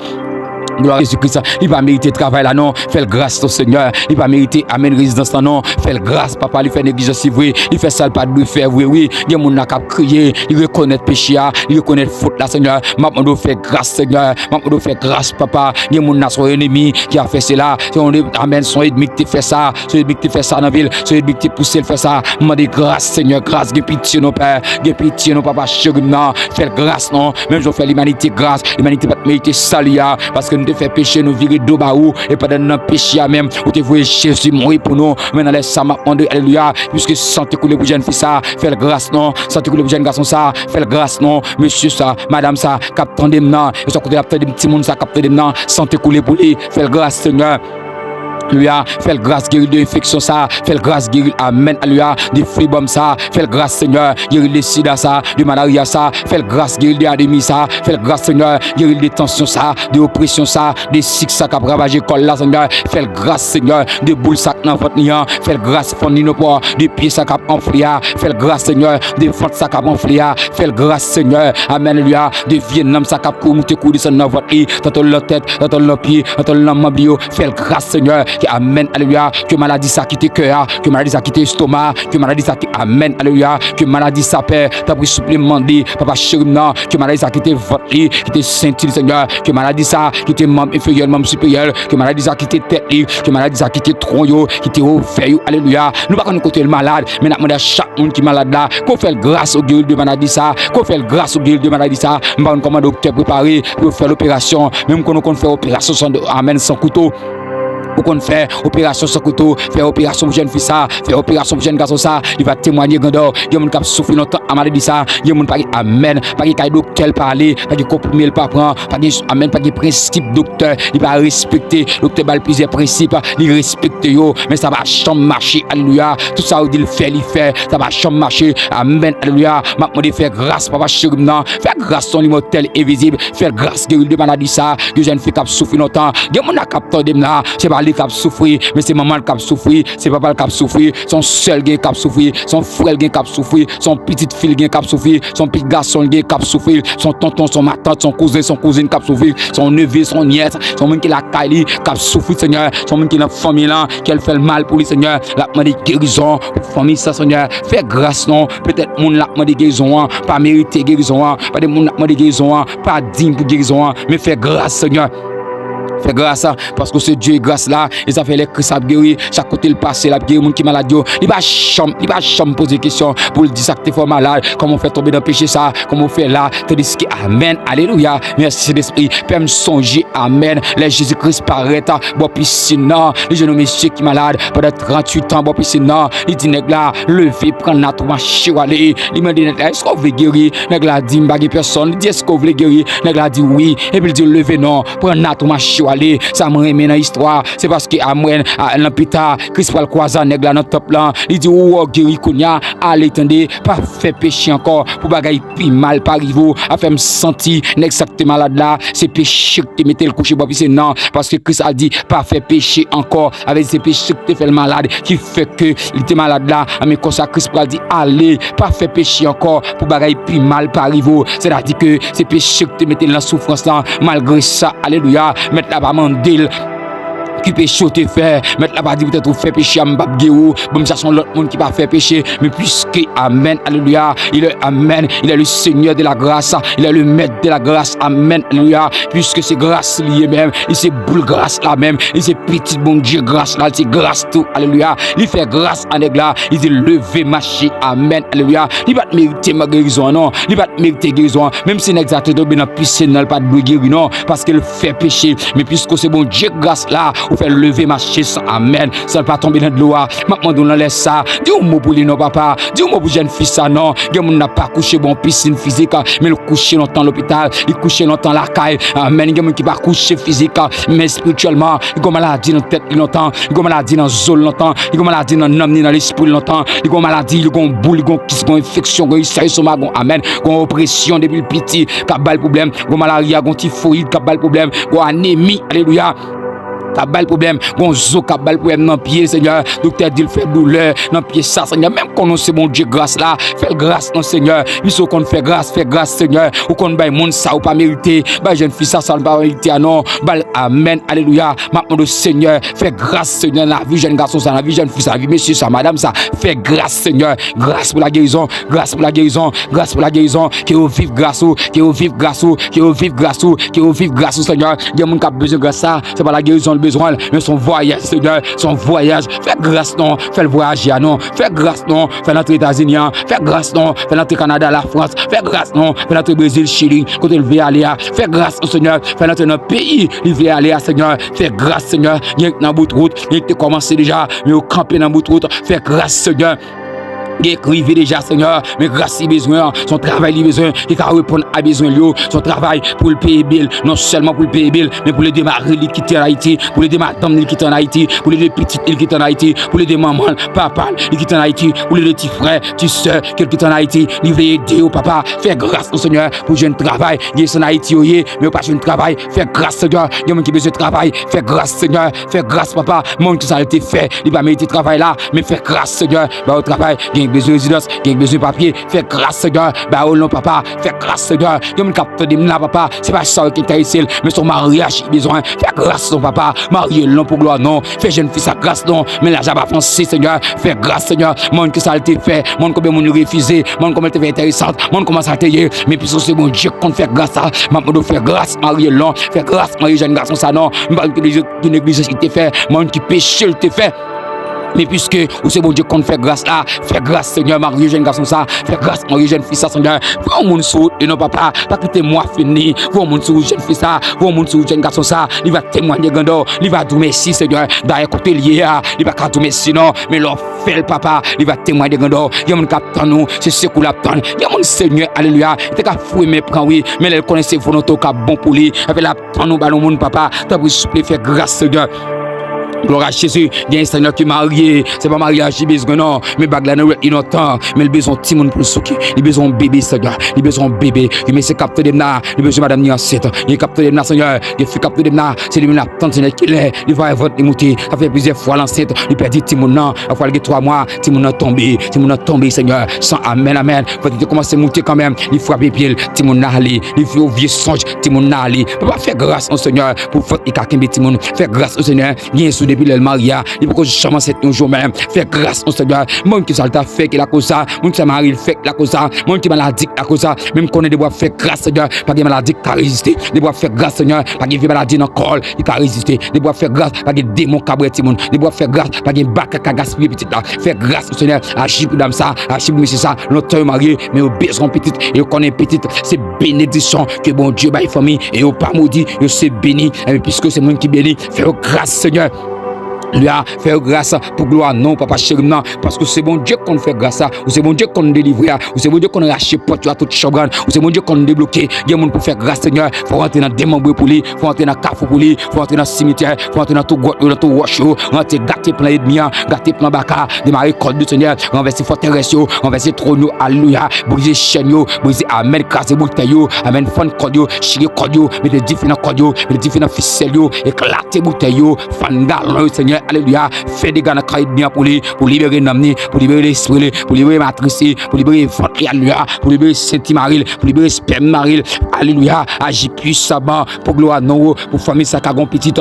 Glwa a Jezi Kris. Li pa merite travay la non. Fè l gras non, Senyè. Li pa merite, amèn, rezidans la non. Fè l gras, papa. Li fè neglijans, se vre. Li fè sa l pa t dwe fè vre, wi. Gen moun la k ap kriye. Li rekonèt peche a. Li rekonèt fot la, Senyè. M ap mande w fè gras, Senyè. M ap mande w fè gras, papa. Gen moun la, se yon enemi ki ap fè sela. Se yon, amèn, se yon enmi ki te fè sa. Se yon enmi ki te fè sa nan vi l. Se yon enmi ki te pouse l fè sa. M mande gras, Senyè. Gras, gen pitye non, Pè. Gen pitye non, papa cheri m nan. Fè l gras non. Menm jan w fè limanite gras, limanite pa t merite sali a, paske nou te fè peche, nou vire do ba ou, e pandan n nan peche a menm, ou te voye Jezi mouri pou nou. Men nan lè sa, m ap mande, alelouya, piske san te koule pou jèn fi sa, fè l gras non. San te koule pou jèn gason sa, fè l gras non. Mesye sa, madanm sa, k ap tande m nan, e sa kote l ap tande m, timoun sa k ap tande m nan, san te koule pou li, fè l gras, Senyè. Alelouya, fè l gras geri l de enfeksyon sa, fè l gras geri l, amèn, alelouya, de flebòm sa, fè l gras, Senyè, geri l de sida sa, de malarya sa, fè l gras geri l de anemi sa, fè l gras, Senyè, geri l de tansyon sa, de opresyon sa, de sik sa k ap ravaje kò l la, Senyè, fè l gras, Senyè, de boul sa k nan vant li an, fè l gras fann li nan pò, de pye sa k ap anfle a, fè l gras, Senyè, de vant sa k ap anfle a, fè l gras, Senyè, amèn, alelouya, de vye nanm sa k ap kouri moute kouri desann nan vant li, tanto l nan tèt, tanto l nan pye, tanto l nan manm li yo, fè l gras, Senyè, ke amèn, alelouya, ke maladi sa kite kè a, ke maladi sa kite estoma, ke maladi sa ki, amèn, alelouya, ke maladi sa, Pè, tanpri souple m mande, papa cheri m nan, ke maladi sa kite vant li, kite senti l, Senyè, ke maladi sa kite manm enferyè l, manm siperyè l, ke maladi sa kite tèt li, ke maladi sa kite tron yo, kite ovè yo, alelouya, nou pa konn kote l malad, men n ap mande a chak moun ki malad la, ke w fè l gras ou geri l de maladi sa, ke w fè l gras ou geri l de maladi sa, m pa konn kòman doktè prepare pou yo fè l operasyon, men m konn ou konn fè operasyon san, amèn, san kouto. Ou konn fè operasyon san kouto, fè operasyon pou jèn fi sa, fè operasyon pou jèn gason sa, li va temwanye grandè w. Gen moun k ap soufri lontan a maladi sa, gen moun pa gen, amèn, pa gen kay doktè l pa ale, pa gen konprime l pa pran, pa gen, amèn, pa gen prensip doktè, li pa respekte, doktè ba l plizyè prensip, li respekte yo, men sa pa janm mache, alelouya, tout sa yo di l fè, li fè, sa pa janm mache, amèn, alelouya, m ap mande fè gras, papa cheri m nan, fè gras non l imòtèl envizib, fè gras geri l de maladi sa, gen jèn fi k ap soufri lontan, gen moun la k ap tande m la, se pa li k ap soufri, men se manman l k ap soufri, se papa l k ap soufri, se yon sè l gen k ap soufri, se yon frè l gen k ap soufri, se yon pitit fi l gen k ap soufri, se yon pitit gason l gen k ap soufri, se yon tonton, se yon matant, se yon kouzen, se yon kouzin k ap soufri, se yon neve, se yon nyès, se yon moun ki lakay li k ap soufri, Senyè, se yon moun ki nan fanmi lan, kè l fè l mal pou li, Senyè, l ap mande gerizon pou fanmi sa, Senyè, fè gras non, petèt moun l ap mande gerizon an pa merite gerizon an, pa de moun l ap mande gerizon an pa diy pou gerizon an, men fè gras, Senyè. Fè gras, paske w se Dye gras la, e sa fè lè Kris ap geri, chak kote l pase, l ap geri moun ki malad yo. Li pa janm, li pa janm poze kesyon pou l di sa k te fè w malad, kòman w fè tonbe nan peche sa, kòman w fè la, tandiske, amèn, alelouya, mèsi Sentespri, pè m sonje, amèn, lè Jezi Kris parèt bò pisin nan, li jwenn yon mesye ki malad pandan tranntuit an bò pisin nan, li di nèg la, leve, pran nat ou mache w ale, li mande nèg la, èske w vle geri? Nèg la di, m pa gen pèsonn, li di, èske w vle geri? Nèg la di, wi, epi l di, leve non, pran nat ou mache w ale. Sa m renmen nan istwa, se paske amèn, a, nan pita, Kris pral kwaze a nèg la nan tanp lan. Li di, ou wè w geri kounye a, ale tande, pa fè peche ankò, pou bagay pi mal pa rive w. Afè m santi, nèg sa k te malad la, se peche k te mete l kouche bò pisin nan, paske Kris al di, pa fè peche ankò. Avè di se peche k te fè l malad, ki fè ke li te malad la. Anben konsa Kris pral di, ale, pa fè peche ankò, pou bagay pi mal pa rive w. Sètadi ke se peche k te mete l nan soufrans lan. Malgre sa, alelouya, mèt la pa mande l ki peche w te fè. Mèt la pa di poutèt ou fè peche a, m p ap geri w. Ban m chache yon lòt moun ki pa fè peche. Men piske, amèn, alelouya, il est, amèn, il est le Seigneur de la grâce, il est le Maître de la grâce, amèn, alelouya, piske se gras li ye menm, li se boul gras la menm, li se pitit Bondye gras la, li se gras tou, alelouya, li fè gras a nèg la, li di leve mache, amèn, alelouya, li pa t merite gerizon an non, li pa t merite gerizon an, menm si nèg sa te tonbe nan pisin nan, li pa t dwe geri non, paske l fè peche, men piske w se Bondye gras la, ou fè l leve mache san, amèn, san l pa tonbe nan dlo a, m ap mande w nan lè sa, di yon mo pou li non papa, di yon mo pou jèn fi sa non, gen moun nan pa kouche bò yon pisin fizik, men l kouche lontan lopital, li kouche lontan lakay, amèn, gen moun ki pa kouche fizik, men espirityèlman, li gon maladi nan tèt li lontan, li gon maladi nan zo l lontan, li gon maladi nan nanm li, nan lespri l lontan, li gon maladi, li gon boul, li gon kis, gon enfeksyon, gon isay estoma, gon, amèn, gon opresyon depi l piti k ap ba l pwoblèm, gon malarya, gon tifoyid k ap ba l pwoblèm, gon anemi, alelouya, k ap ba l pwoblèm, gon zo k ap ba l pwoblèm nan pye, Senyè, doktè di l fè doulè nan pye sa, Senyè, men m konnen w se Bondye gras la, fè l gras non, Senyè, piske w konn fè gras, fè gras, Senyè, ou konn bay moun sa ou pa merite, bay jèn fi sa sa l pa merite a non, ba l, amèn, alelouya, m ap mande w, Senyè, fè gras, Senyè, nan lavi jèn gason sa, nan lavi jèn fi sa, lavi mesye sa, madanm sa, fè gras, Senyè, gras pou la gerizon, gras pou la gerizon, gras pou la gerizon, ke yo viv gras ou, ke yo viv gras ou, ke yo viv gras ou, ke yo viv gras ou, Senyè. Gen moun k ap bezwen gras sa, se pa la gerizon l bezwen l, men se yon vwayaj, Senyè, se yon vwayaj. Fè gras non, fè l vwayaje a non, fè gras non, fè l antre Etazini an, fè gras non, fè l antre Kanada, Lafrans, fè gras non, fè l antre Brezil, Chili, kote l vle ale a, fè gras non, Senyè, fè l antre nan peyi li vle ale a, Senyè, fè gras, Senyè, gen k nan bout wout, gen k te kòmanse deja, men yo kanpe nan bout wout, fè gras, Senyè. Gen k rive deja, Senyè, men gras li bezwen an, se yon travay li bezwen, ki ka reponn a bezwen l yo, se yon travay pou l peye bil, non sèlman pou l peye bil, men pou l ede mari li ki te ann Ayiti, pou l ede madanm li ki te ann Ayiti, pou l ede pitit li ki te ann Ayiti, pou l ede manman l, papa l, li ki te ann Ayiti, pou l ede ti frè, ti sè, ke l ki te ann Ayiti, li vle ede yo, papa, fè gras non, Senyè, pou jwenn travay, gen se ann Ayiti yo ye, men yo pa jwenn travay, fè gras, Senyè, gen moun ki bezwen travay, fè gras, Senyè, fè gras, papa, moun ki sa l te fè, li pa merite travay la, men fè gras, Senyè, ba yo travay, gen k bezwen rezidans, gen k bezwen papye, fè gras, Senyè, ba yo l non, papa, fè gras, Senyè, gen moun k ap tande m la, papa, se pa sa yo ki enterese l, men se yon maryaj li bezwen, fè gras non, papa, marye l non pou glwa non, fè jèn fi sa gras non, men laj ap avanse, Senyè, fè gras, Senyè, moun ki sa l te fè, moun konbyen moun li refize, moun konbyen l te fè enteresan, moun kòman sa te ye, men piske se Bondye k konn fè gras la, m ap mande w fè gras, marye l non, fè gras, marye jèn gason sa non, m pa konn ki neglijans li te fè, m pa konn ki peche l te fè. Men piske ou se Bondye k konn fè gras la, fè gras, Senyè, marye jèn gason sa, fè gras, marye jèn fi sa, Senyè. Voye yon moun sou wout li non, papa, pa kite mwa fini. Voye yon moun sou wout jèn fi sa, voye yon moun sou wout jèn gason sa, li va temwanye grandè w, li va di w mèsi, Senyè. Dayè, kote l ye a, li pa ka di w mèsi non, men lè w fè l, papa, li va temwanye grandè w. Gen moun k ap tann ou, se sekou l ap tann. Gen moun, Senyè, alelouya, li te ka foure men pran wi, men lè l konnen se volonte w k ap bon pou li, epi l ap tann ou ba yon moun, papa, tanpri, souple, fè gras, Senyè. Glwa a Jezi, gen Senyè ki marye, se pa maryaj li bezwen non, men bag la nan dwèt li lontan, men li bezwen yon timoun pou l souke, li bezwen yon bebe, Senyè, li bezwen yon bebe. Gen mesye k ap tande m la, li bezwen madanm li ansent, gen k ap tande m la, Senyè, gen fi k ap tande m la, se li menm l ap tann, Senyè, kilè li va wè vant li moute, sa fè plizyè fwa l ansent, li pèdi timoun nan, pafwa l gen twa mwa, timoun nan tonbe, timoun nan tonbe, Senyè, san amèn, amèn, vant li te kòmanse moute kanmenm, li frape pye l, timoun nan ale, li vye, vye sonj, timoun nan ale, papa fè gras non, Senyè, pou vant li ka kenbe timoun, fè gras non, Senyè, gen sou depi lè l marye a, li poko janm ansent yon jou menm. Fè gras non, Senyè. Moun ki sa l ta fè ki lakoz sa, moun ki sa mari l fè ki lakoz sa, moun ki maladi ki lakoz sa, men m konnen depi w ap fè gras, Senyè, pa gen maladi ki ka reziste. Depi w ap fè gras, Senyè, pa gen vye maladi nan kò l ki ka reziste. Depi w ap fè gras, pa gen demon k ka bwè timoun. Depi w ap fè gras, pa gen baka k ka gaspiye pitit la. Fè gras, Senyè, aji pou dam sa, aji pou mesye sa. Lontan yo marye, men yo bezwen pitit, e yo konnen pitit se benediksyon ke Bondye bay fanmi, e yo pa modi, yo se beni. Enben, piske se moun ki beni, fè yo gras, Senyè. Alelouya, fè yo gras pou glwa non, papa cheri m nan, paske se Bondye k konn fè gras la, ou se Bondye k konn delivre a, ou se Bondye k konn rache pòt yo a tout chanbrann, ou se Bondye k konn debloke. Gen moun pou fè gras, Senyè, fò w antre nan demanbre pou li, fò w antre nan kafou pou li, fò w antre nan simityè, fò w antre nan tou gwòt yo, nan tou wòch yo, rantre gate plan ènmi an, gate plan baka, demare kòd yo, Senyè, ranvèse fòterès yo, ranvèse twòn yo, alelouya, brize chèn yo, brize, amèn, kraze boutèy yo, amèn, fann kòd yo, chire kòd yo, mete dife nan kòd yo, mete dife nan fisèl yo, eklate boutèy yo, fann galon yo, Senyè, alelouya, fè dega nan kay ènmi an pou li, pou libere nanm li, pou libere lespri li, pou libere matris li, pou libere vant li, alelouya, pou libere senti mari l, pou libere espèm mari l, alelouya, aji pwisaman pou glwa non ou, pou fanmi sa ka gon pitit.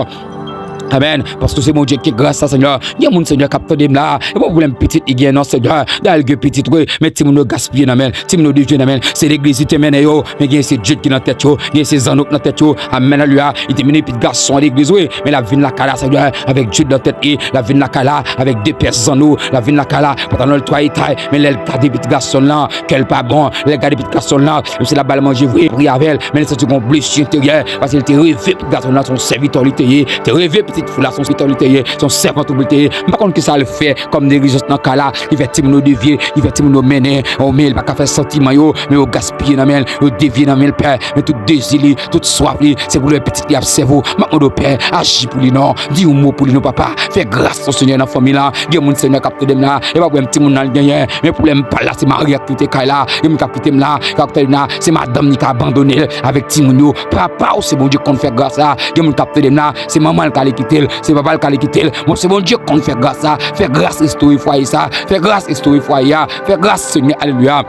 Amèn. Paske se Bondye ki gras la, Senyè. Gen moun, Senyè, k ap tande m la. E pa pwoblèm pitit li gen non, Senyè. Dayè l gen pitit, wi. Men timoun yo gaspiye nan men l. Timoun yo devye nan men l. Se legliz li te mennen yo. Men gen se djed ki nan tèt yo. Gen se zanno k nan tèt yo. Amèn, alelouya. Li te mennen pitit gason an legliz, wi. Men l ap vin lakay la, Senyè, avèk djed nan tèt li. L ap vin lakay la avèk de pyès zanno. L ap vin lakay la, pantalon l twa etay. Men lè l gade pitit gason l lan, kè l pa bon. Lè l gade pitit gason l lan, menm si l ap ba l manje vre, pri avè l, men l santi gon blesi enteryè, paske l te reve pitit gason l lan se yon sèvitè li te ye, te reve pitit fi w la se yon sèvitè li te ye, se yon sèvant ou li te ye. M pa konn kisa l fè kòm neglijans nan kay la, ki fè timoun yo devye, ki fè timoun yo mennen, o, men l pa ka fè santiman yo, men yo gaspiye nan men l, yo devye nan men l, pè, men tout dezi li, tout swaf li, se pou lè pitit li ap sèvi w. M ap mande w, pè, aji pou li non, di yon mo pou li non, papa, fè gras non, Senyè, nan fanmi la, gen moun, Senyè, k ap tande m la, e pa pwoblèm timoun nan l genyen, men pwoblèm pa l la, se mari a k kite kay la, gen moun k ap kite m la, k ap tande m la, se madanm li k abandone l avèk timoun yo. Papa, ou se Bondye k konn fè gras la, gen moun k ap tande m la, se manman l k ale kite l, se papa l k ale kite l, men se Bondye k konn fè gras la, fè gras restore fwaye sa, fè gras restore fwaye a, fè gras, Senyè, alelouya.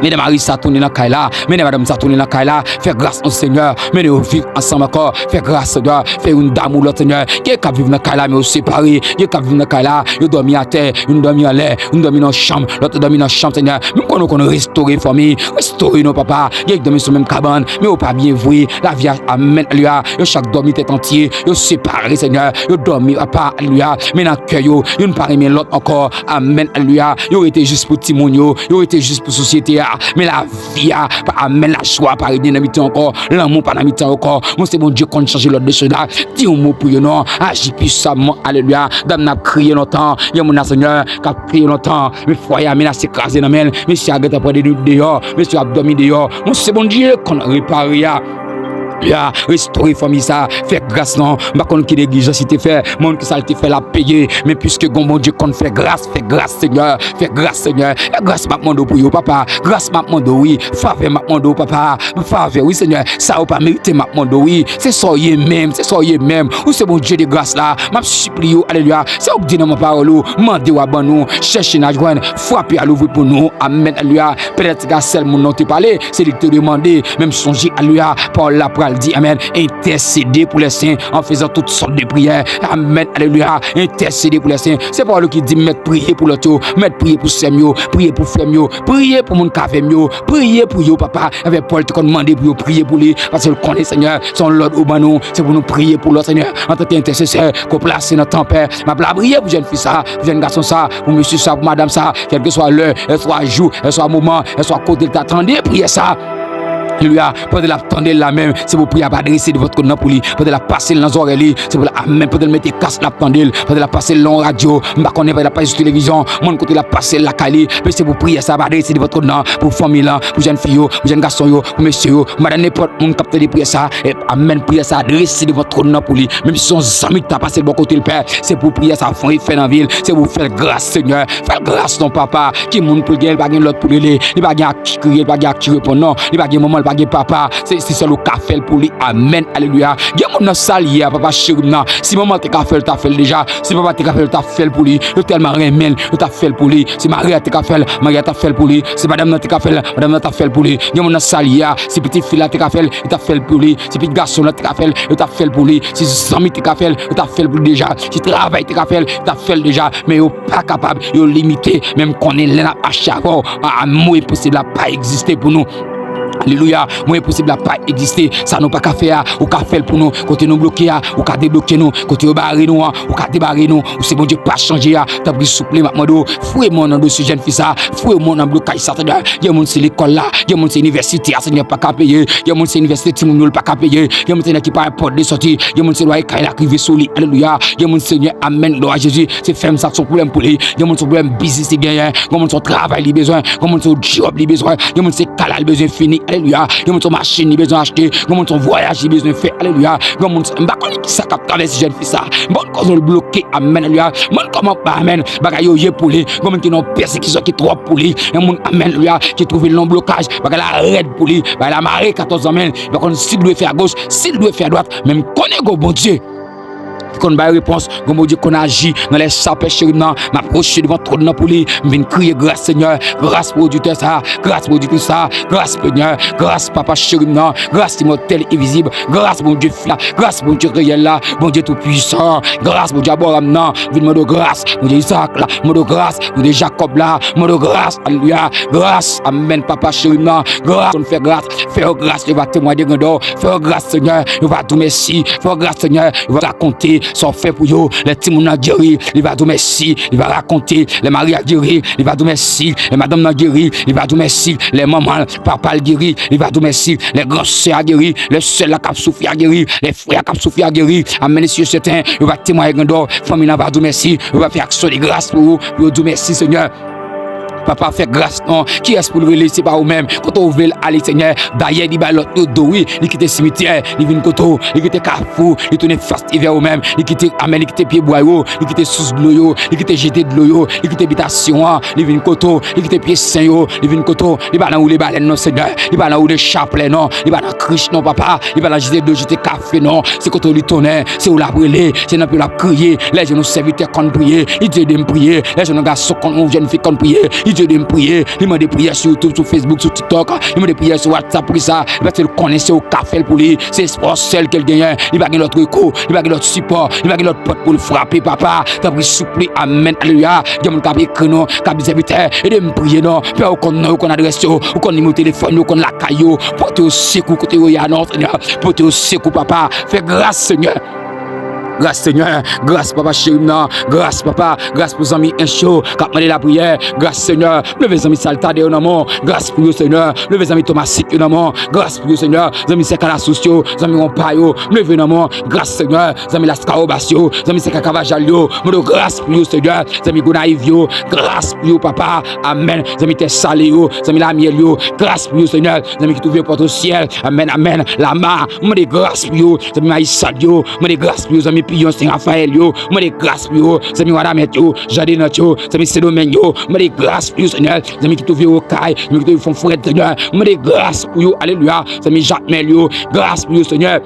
Mennen mari sa tounen nan kay la, mennen madanm sa tounen nan kay la, fè gras non, Senyè, mennen yo viv ansanm ankò, fè gras, Senyè, fè youn damou lòt, Senyè. Gen k ap viv nan kay la, men yo separe, gen k ap viv nan kay la, yo dòmi atè, youn dòmi anlè, youn dòmi nan yon chanm, lòt dòmi nan chanm, Senyè. Men m konnen w konn restore fanmi, restore non, papa. Gen k dòmi sou menm kabann, men yo pa byen vre, lavi a, amèn, alelouya, yo chak dòmi tèt antye, yo separe, Senyè, yo dòmi, papa, alelouya, men nan kè yo, youn pa renmen lòt ankò, amèn, alelouya, yo rete jis pou timoun yo, yo rete jis pou sosyete a, men lavi a, pa, amèn, lajwa pa rete nan mitan ankò, lanmou pa nan mitan ankò. Mwen se Bondye konn chanje lòd de chòz la. Di yon mo pou yo non, aji pwisamman, alelouya. Dam nan ap kriye lontan, yon moun nan Senyè k ap kriye lontan, men fwaye a menase kraze nan men l, mesye a gentan pran de deyò, mesye a ap dòmi deyò. Mwen se Bondye konn repare a. Ya, restore fanmi sa, fè gras non. M pa konn ki neglijans li te fè, moun ki sa l te fè l ap peye. Men piske gon Bondye konn fè gras, fè gras Senyè, fè gras Senyè. Fè gras m ap mande w pou yo papa, gras m ap mande w wi, favè m ap mande w papa, favè wi Senyè, sa yo pa merite m ap mande w wi. Se sa w ye menm, se sa w ye menm. Ou se Bondye de gras la, m ap sipliye w, alelouya. Se ou k di nan pawòl ou, mande w a ban nou, chèche n a jwenn, frape a louvri pou nou, amèn, alelouya. Petèt se ka sèl moun nan w te pale, se li k te demande. Men m sonje, alelouya, pawòl la pral di, amèn, entèsede pou lè sen an fezan tout sòt de priyè. Amèn, alelouya, entèsede pou lè sen. Se pawòl ki di, mèt priye pou lòt yo, mèt priye pou sè m yo, priye pou frè m yo, priye pou moun k avè m yo, priye pou yo, papa. Avè Pòl te konn mande pou yo priye pou li, paske l konnen, Senyè, se yon lòd ou ban nou, se pou nou priye pou lòt, Senyè, antanke entèsesè, ke w plase nan tanpè. M ap lapriyè pou jèn fi sa, pou jèn gason sa, pou mesye sa, pou madanm sa, kèlkeswa lè, èswa jou, èswa moman, èswa kote l ta tande priyè sa. Alelouya. Pandan l ap tande l la menm, se pou priyè a pa drese devan twòn nan pou li. Pandan l ap pase l nan zòrèy li, se pou l, amèn. Pandan l mete kas l ap tande l, pandan l ap pase l nan radyo, m pa konnen pandan l ap pase sou televizyon, mwen kote l ap pase l lakay li, men se pou priyè sa a pa drese devan twòn nan, pou fanmi lan, pou jèn fi yo, pou jèn gason yo, pou mesye yo, madanm, nenpòt moun k ap tande priyè sa a, e, amèn, priyè sa a drese devan twòn nan pou li. Menm si se yon zanmi ki ta pase l bò kote l, Pè, se pou priyè sa a fè yon efè nan vi l, se pou fè l gras, Senyè. Fè l gras non, papa. Ki moun pou l gen, li pa gen lòt pou l rele, li pa gen a ki kriye, li pa gen a ki reponn non, li pa gen manman, li pa gen papa. Se, se sèl ou ka fè l pou li. Amèn, alelouya. Gen moun nan sa l ye a, papa cheri m nan. Si manman te ka fè l, l ta fè l deja. Si papa te ka fè l, l ta fè l pou li. Yo tèlman renmen l, yo ta fè l pou li. Si mari a te ka fè l, mari a ta fè l pou li. Si madanm nan te ka fè l, madanm nan ta fè l pou li. Gen moun nan sa l ye a, si pitit fi la te ka fè l, li ta fè l pou li. Si pitit gason la te ka fè l, yo ta fè l pou li. Si zanmi te ka fè l, yo ta fè l pou li deja. Si travay te ka fè l, yo ta fè l deja. Men yo pa kapab, yo limite. Men m konnen lè n ap mache avè w, a, a, mo enposib la pa egziste pou nou. Alelouya, mo enposib la pa egziste. Sa nou pa ka fè a, ou ka fè l pou nou. Kote nou bloke a, ou ka debloke nou. Kote yo bare nou an, ou ka debare nou. Ou se Bondye k pa chanje a. Tanpri, souple, m ap mande w, fouye men w nan dosye jèn fi sa. Fouye men w nan blokaj sa, Senyè. Gen moun se lekòl la, gen moun se inivèsite a, Senyè, pa ka peye. Gen moun se inivèsite timoun yo, l pa ka peye. Gen moun, Senyè, ki pa gen pòt de sòti. Gen moun se lwaye kay la k rive sou li. Alelouya. Gen moun, Senyè, amèn, glwa a Jezi. Se fèm sa k se yon pwoblèm pou li. Gen moun se yon pwoblèm biznis li genyen. Gen moun se yon travay li bezwen. Gen moun se yon djòb li bezwen. Gen moun se kay la li bezwen fini. Alelouya. Gen moun se yon machin li bezwen achte. Gen moun se yon vwayaj li bezwen fè. Alelouya. Gen moun se, m pa konnen kisa k ap travèse jèn fi sa. M pa konn kòman l bloke. Amèn. Alelouya. M pa konn kòman, amèn, bagay yo ye pou li. Gen moun ki nan yon pèsekisyon ki twòp pou li. Gen moun, amèn, alelouya, ki twouve l nan yon blokaj. Bagay la rèd pou li. Bagay la mare katòz an men l. Li pa konn si l dwe fè agoch, si l dwe fè adwat. Men m konnen gon Bondye ki konn bay repons, gon Bondye konn aji nan lè sa, Pè cheri m nan, m ap pwoche devan twòn nan pou li, m vin kriye gras, Senyè, gras pou oditè sa, gras pou oditris sa, gras, Senyè, gras, Papa cheri m nan, gras imòtèl, envizib, gras Bondye fi la, gras Bondye reyèl la, Bondye toupwisan, gras Bondye Abraram nan, m vin mande w gras, Bondye Izarak la, m mande w gras, Bondye Jakòb la, m mande w gras, alelouya, gras, amèn, Papa cheri m nan, gras, konn fè gras, fè yo gras, yo va temwaye grandè w, fè yo gras, Senyè, yo va di w mèsi, fè yo gras, Senyè, yo va rakonte sa w fè pou yo. Lè timoun nan geri, li va di w mèsi, li va rakonte. Lè mari a geri, li va di w mèsi. Lè madanm nan geri, li va di w mèsi. Lè manman l, papa l geri, li va di w mèsi. Lè gran sè a geri, lè sè la k ap soufri a geri, lè frè a k ap soufri a geri. Amèn, si yo sèten, yo va temwaye grandè w. Fanmi nan va di w mèsi, yo va fè aksyon de gras pou ou, pou yo di w mèsi, Senyè. Papa, fè gras non. Kiyès pou l rele, se pa ou menm? Kote w vle l ale, Senyè? Dayè, li bay lòt yo do, wi. Li kite simityè, li vin kote w. Li kite kafou, li tounen fas li vè ou menm. Li kite, amèn, li kite pyebwa yo, li kite sous dlo yo, li kite jete dlo yo, li kite bitasyon an, li vin kote w. Li kite pye sen yo, li vin kote w. Li pa nan woule balèn non, Senyè. Li pa nan woule chaplè non. Li pa nan krich non, papa. Li pa nan jete dlo, jete kafe non. Se kote w li tounen. Se ou l ap rele. Se nan pye w l ap kriye. Lè jèn yon sèvitè konn priye, li di ede m priye. Lè jèn yon gason konn, yon jèn fi konn priye, li di ede m priye. Li mande priyè sou YouTube, sou Facebook, sou TikTok. Li mande priyè sou WhatsApp pou li sa. Paske l konnen se ou k ka fè l pou li. Se espwa w sèl ke l genyen. Li pa gen lòt rekou. Li pa gen lòt sipò. Li pa gen lòt pòt pou l frape, papa. Tanpri, souple, amèn, alelouya. Gen moun k ap ekri nou, k ap di sèvitè, ede m priye non. Pè, ou konn non yo, ou konn adrès yo, ou konn nimewo telefòn yo, ou konn lakay yo. Pote yo sekou kote yo ye a non, Senyè. Pote yo sekou, papa. Fè gras, Senyè. Gras, Senyè, gras, papa cheri m nan, gras, papa, gras pou zanmi ench yo k ap mande lapriyè, gras, Senyè, m leve zanmi Saltade yo nan men w, gras pou yo, Senyè, m leve zanmi Tomasit yo nan men w, gras pou yo, Senyè, zanmi Sè Kalasous yo, zanmi Wonpa yo, m leve nan men w, gras, Senyè, zanmi Laskawobas yo, zanmi Sè Kakavajal yo, m mande w gras pou yo, Senyè, zanmi Gonayiv yo, gras pou yo, papa, amèn, zanmi Tè Sale yo, zanmi Lamyèl yo, gras pou yo, Senyè, zanmi ki twouve yo Pòtosyèl, amèn, amèn, Lama, m mande gras pou yo, zanmi Mayisad yo, m mande gras pou yo, zanmi Piyon Sen Rafayèl yo, m mande gras pou yo, zanmi Wanament yo, Jadenant yo, zanmi Sendomeng yo, m mande gras pou yo, Senyè, zanmi ki twouve yo Okay, zanmi ki twouve yo Fonfrèt, Senyè, m mande gras pou yo, alelouya, zanmi Jakmèl yo, gras pou yo, Senyè.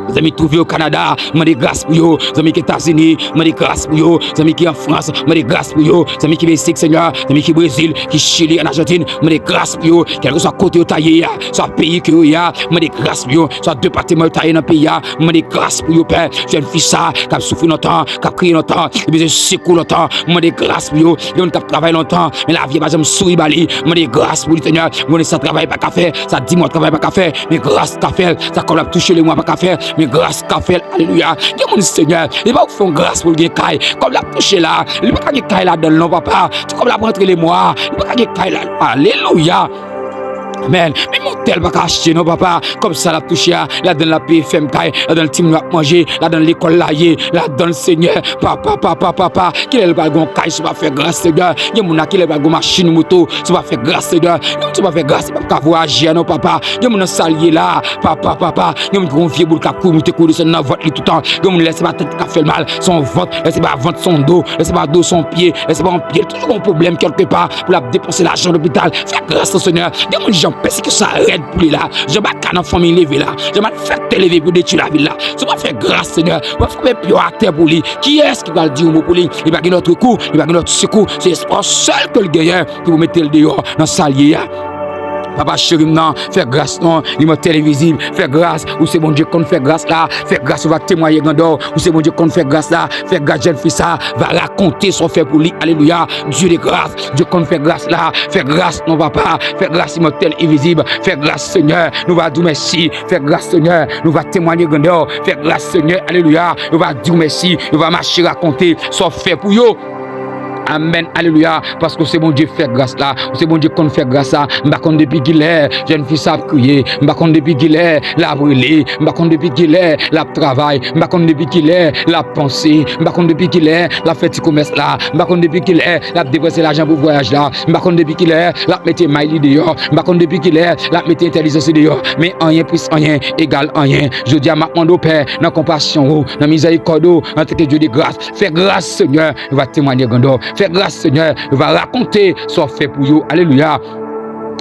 Zanmi ki twouve yo Kanada, m mande gras pou yo. Zanmi ki Etazini, m mande gras pou yo. Zanmi ki an Frans, m mande gras pou yo. Zanmi ki Meksik, Senyè, zanmi ki Brezil, ki Chili, an Ajantin, m mande gras pou yo. Kèlkeswa kote yo ta ye a, swa peyi ke yo ye a, m mande gras pou yo. Swa depatman yo ta ye nan peyi a, m mande gras pou yo, Pè. Jèn fi sa k ap soufri lontan, k ap kriye lontan, li bezwen sekou lontan, m mande gras pou yo. Gen moun k ap travay lontan, men lavi a pa janm souri ba li. M mande gras pou li, Senyè. M konnen sa travay pa ka fè, sa di mwa travay pa ka fè, men gras ka fè l. Sa kòb l ap touche lemwa pa ka fè, men gras ka fè l. Alelouya. Gen moun, Senyè, li pa ou k fè yon gras pou l gen kay. Kòb l ap touche la, li pa ka gen kay ladan l non, papa. Ti kòb l ap rantre lemwa, li pa ka gen kay la. Alelouya. Amèn. Men motèl pa ka achte non, papa. Kòb sa l ap touche a, ladan l ap peye fèm kay, ladan l timoun yo ap manje, ladan l lekòl la ye, ladan l, Senyè, papa, papa, papa, kilè l pral gon kay si w pa fè gras, Senyè? Gen moun la, kilè l pral gon machin, moto si w pa fè gras, Senyè? Gen moun si w pa fè gras, li p ap ka vwayaje a non, papa. Gen moun nan sa l ye la, papa, papa. Gen moun ki gon vye boul k ap kouri moute, kouri desann nan vant li toutan. Gen moun lè se pa tèt k ap fè l mal, se yon vant, lè se pa vant, se yon do, lè se pa do, se yon pye, lè se pa yon pye, toujou gon pwoblèm kèlkepa pou l ap depanse lajan lopital. Fè gras non, Senyè. Gen moun jan pèsekisyon sa rèd pou li la, jan baka nan fanmi leve la, jan malfektè leve pou detwi lavi l la. Si w pa fè gras, Senyè, w ap frape pye w atè pou li. Kiyès ki pral di yon mo pou li? Li pa gen lòt rekou, li pa gen lòt sekou. Se espwa sèl ke l genyen ki pou mete l deyò nan sa l ye a. Papa cheri m nan, fè gras non, li mòtèl envizib, fè gras, ou se Bondye konn fè gras la, fè gras ou va temwaye grandè w, ou se Bondye konn fè gras la, fè gras jèn fi sa va rakonte sa w fè pou li, alelouya, Dye de gras, Dye konn fè gras la, fè gras non papa, fè gras imòtèl envizib, fè gras Senyè, nou va di w mèsi, fè gras Senyè, nou va temwaye grandè w, fè gras Senyè, alelouya, nou va di w mèsi, nou va mache rakonte sa w fè pou yo. Amèn, alelouya, paske w se Bondye fè gras la, w se Bondye konn fè gras la. M pa konn depi kilè jèn fi sa ap kriye, m pa konn depi kilè l ap rele, m pa konn depi kilè l ap travay, m pa konn depi kilè l ap panse, m pa konn depi kilè l ap fè ti komès la, m pa konn depi kilè l ap depanse lajan pou vwayaj la, m pa konn depi kilè l ap mete may li deyò, m pa konn depi kilè l ap mete entèlijans li deyò, men anyen plis anyen egal anyen. Jodi a, m ap mande w, Pè, nan konpasyon ou, nan mizèrikòd ou, antanke Dye de gras, fè gras, Senyè, yo va temwaye grandè w. Fè gras, Senyè, yo va rakonte sa w fè pou yo. Alelouya.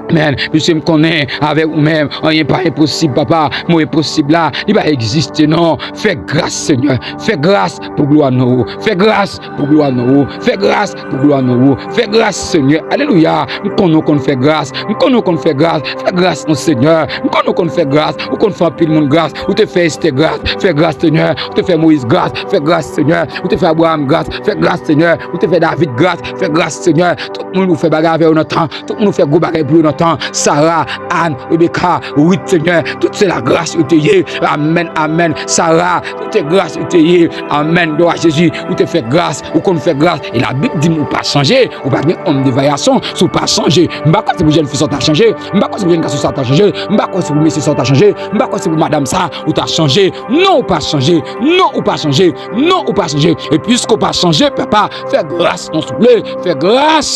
Amèn. Piske m konnen avèk ou menm, anyen pa enposib, papa. Mo enposib la, li pa egziste, non. Fè gras, Senyè. Fè gras pou glwa non ou. Fè gras pou glwa non ou. Fè gras pou glwa non ou. Fè gras, Senyè. Alelouya. M konnen w konn fè gras. M konnen w konn fè gras. Fè gras non, Senyè. M konnen w konn fè gras. Ou konn fè anpil moun gras. Ou te fè Estè gras. Fè gras, Senyè. Ou te fè Moyiz gras. Fè gras, Senyè. Ou te fè Abraram gras. Fè gras, Senyè. Ou te fè David gras. Fè gras, Senyè. Tout moun ou fè bagay avè yo nan tan. Tout moun ou fè gwo bagay pou yo nan tan. Sara, Ann, Rebeka, Rit, Senyè. Tout se la gras yo te ye. Amèn, amèn. Sara, tout se gras yo te ye. Amèn. Glwa a Jezi. Ou te fè gras. Ou konn fè gras. E Labib di m ou pa chanje. Ou pa gen onm de varyasyon. Si w pa chanje. M pa kwè se pou jèn fi sa w ta chanje. M pa kwè se pou jèn gason sa w ta chanje. M pa kwè se pou mesye sa w ta chanje. M pa kwè se pou madanm sa ou ta chanje. Non, ou pa chanje. Non, ou pa chanje. Non, ou pa chanje. E piske w pa chanje, papa, fè gras non, souple. Fè gras.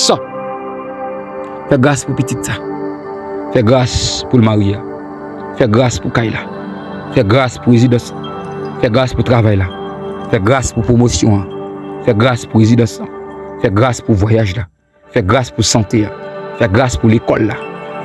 Fè gras pou pitit sa. Fè gras pou l marye a. Fè gras pou kay la. Fè gras pou rezidans lan. Fè gras pou travay la. Fè gras pou pwomosyon an. Fè gras pou rezidans lan. Fè gras pou vwayaj la. Fè gras pou sante a. Fè gras pou lekòl la.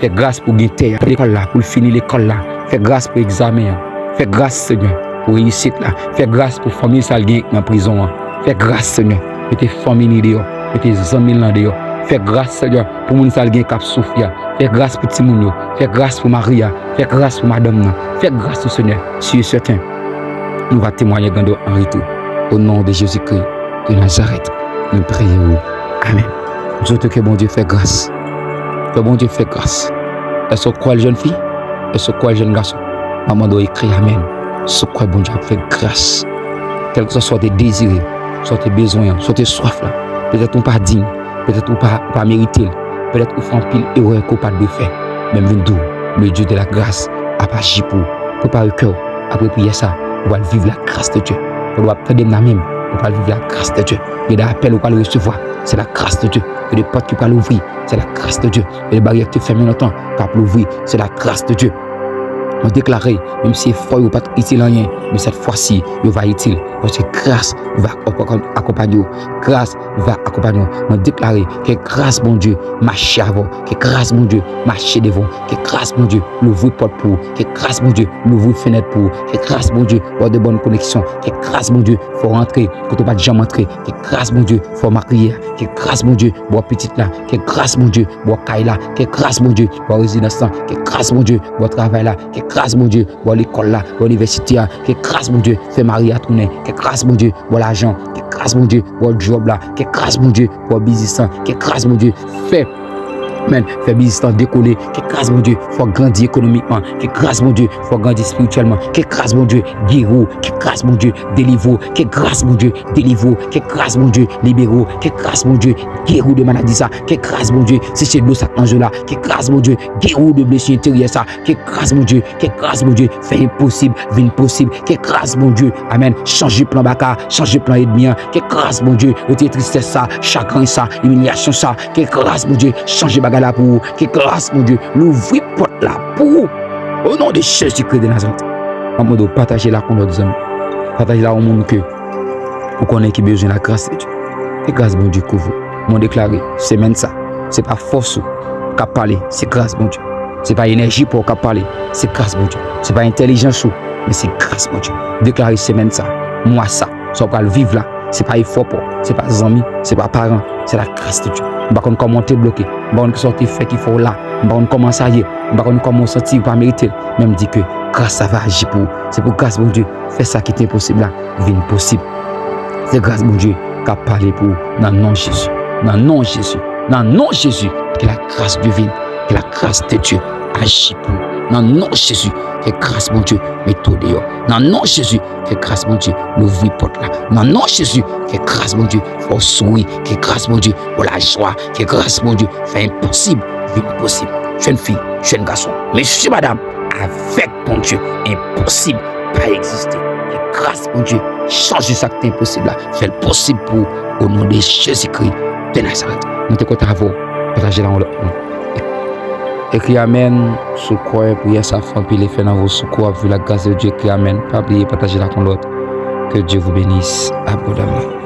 Fè gras pou gen tè a. Lekòl la, pou l fini lekòl la. Fè gras pou egzamen an. Fè gras, Senyè, pou reyisit la. Fè gras pou fanmi sa l gen nan prizon an. Fè gras, Senyè. Mete fanmi li deyò. Mete zanmi l nan deyò. Fè gras, Senyè, pou moun sa l gen k ap soufri a. Fè gras pou timoun yo. Fè gras pou mari a. Fè gras pou madanm nan. Fè gras, wi, Senyè. Si e sèten, nou va temwaye grandè w an retou. O non de Jezikri de Nazarèt, nou priye w. Amèn. M swete ke Bondye fè gras. Ke Bondye fè gras. Èske w kwè l, jèn fi? Èske w kwè l, jèn gason? M ap mande w ekri amèn si w kwè Bondye ap fè gras. Kèlkeswa sa w te dezire, sa w te bezwen an, sa w te swaf la, petèt ou pa diy, petèt ou pa, ou pa merite l, petèt ou fè anpil erè ke w pa t dwe fè. Men m vin di w, le Dieu de la grâce ap aji pou ou. Prepare kè w apre priyè sa, ou pral viv la grâce de Dieu. Pandan w ap tande m nan menm, ou pral viv la grâce de Dieu. Gen de apèl ou pral resevwa, c'est la grâce de Dieu. Gen de pòt ki pral ouvri, c'est la grâce de Dieu. Gen de baryè ki te fèmen lontan, k ap louvri, c'est la grâce de Dieu. Mwen deklare, menm si efò yo pa t itil anyen, men cette fois-ci, yo va itil. Paske gras va akonpanye w. Gras va akonpanye w. Mwen deklare ke gras Bondye mache avè w. Ke gras Bondye mache devan w. Ke gras Bondye louvri pòt pou ou. Ke gras Bondye louvri fenèt pou ou. Ke gras Bondye ba w de bòn koneksyon. Ke gras Bondye fè w rantre kote w pa t janm rantre. Ke gras Bondye fè w marye. Ke gras Bondye ba w pitit la. Ke gras Bondye ba w kay la. Ke gras Bondye ba w rezidans lan. Ke gras Bondye ba w travay la. Ke gras Bondye ba w lekòl la, ba w inivèsite a. Ke gras Bondye fè mari a tounen. Ke gras Bondye ba w lajan. Ke gras Bondye ba w djòb la. Ke gras Bondye ba w biznis lan. Ke gras Bondye fè, men, fè biznis lan dekole. Ke gras Bondye fè w grandi ekonomikman. Ke gras Bondye fè w grandi espirityèlman. Ke gras Bondye geri w. Ke gras Bondye delivre w. Ke gras Bondye delivre w. Ke gras Bondye libere w. Ke gras Bondye geri w de maladi sa. Ke gras Bondye seche dlo sa k nan je w la. Ke gras Bondye geri w de blesi enteryè sa. Ke gras Bondye, ke gras Bondye fè enposib vin posib. Ke gras Bondye, amèn, chanje plan baka, chanje plan ènmi an. Ke gras Bondye retire tristès sa, chagren sa, imilyasyon sa. Ke gras Bondye chanje bagay la pou ou. Ke gras Bondye louvri pòt la pou ou. O non de Jezikri de Nazarèt. M ap mande w pataje l ak yon lòt zanmi. Pataje l ak yon moun ke ou konnen ki bezwen la gras de Dye. Ke gras Bondye kouvri w. Mwen deklare, semèn sa, se pa fòs ou k ap pale, se gras Bondye. Se pa enèji pa w k ap pale, se gras Bondye. Se pa entèlijans ou, men se gras Bondye. Deklare semèn sa, mwa sa, sa w pral viv la, se pa efò pa w, se pa zanmi, se pa paran, se la gras de Dye. M pa konn kòman w te bloke, m pa konn kisa w te fè ki fè w la, m pa konn kòman sa ye, m pa konn kòman w santi w pa merite l, men m di ke gras sa va aji pou ou. Se pou gras Bondye fè sa ki te enposib la vin posib. Se gras Bondye k ap pale pou ou nan non Jezi. Nan non Jezi. Nan non Jezi. Ke la gras divin, ke la gras de Dye aji pou ou. Nan non Jezi, ke gras Bondye mete w deyò. Nan non Jezi, ke gras Bondye louvri pòt la. Nan non Jezi, ke gras Bondye fè w souri. Ke gras Bondye ba w lajwa. Ke gras Bondye fè enposib vin posib. Jèn fi, jèn gason, mesye, madam, avèk Bondye, enposib pa egziste. E gras Bondye, chanje sa k te enposib la, fè l posib pou ou, o non de Jezikri de Nazarèt. Mwen te kontan avè w, pataje l ak yon lòt moun. Ekri amèn si w kwè priyè sa fè anpil efè nan vi w, si w kwè w ap viv la gras de Dye, ekri amèn. Pa bliye pataje l ak yon lòt. Que Dieu vous bénisse abondamment.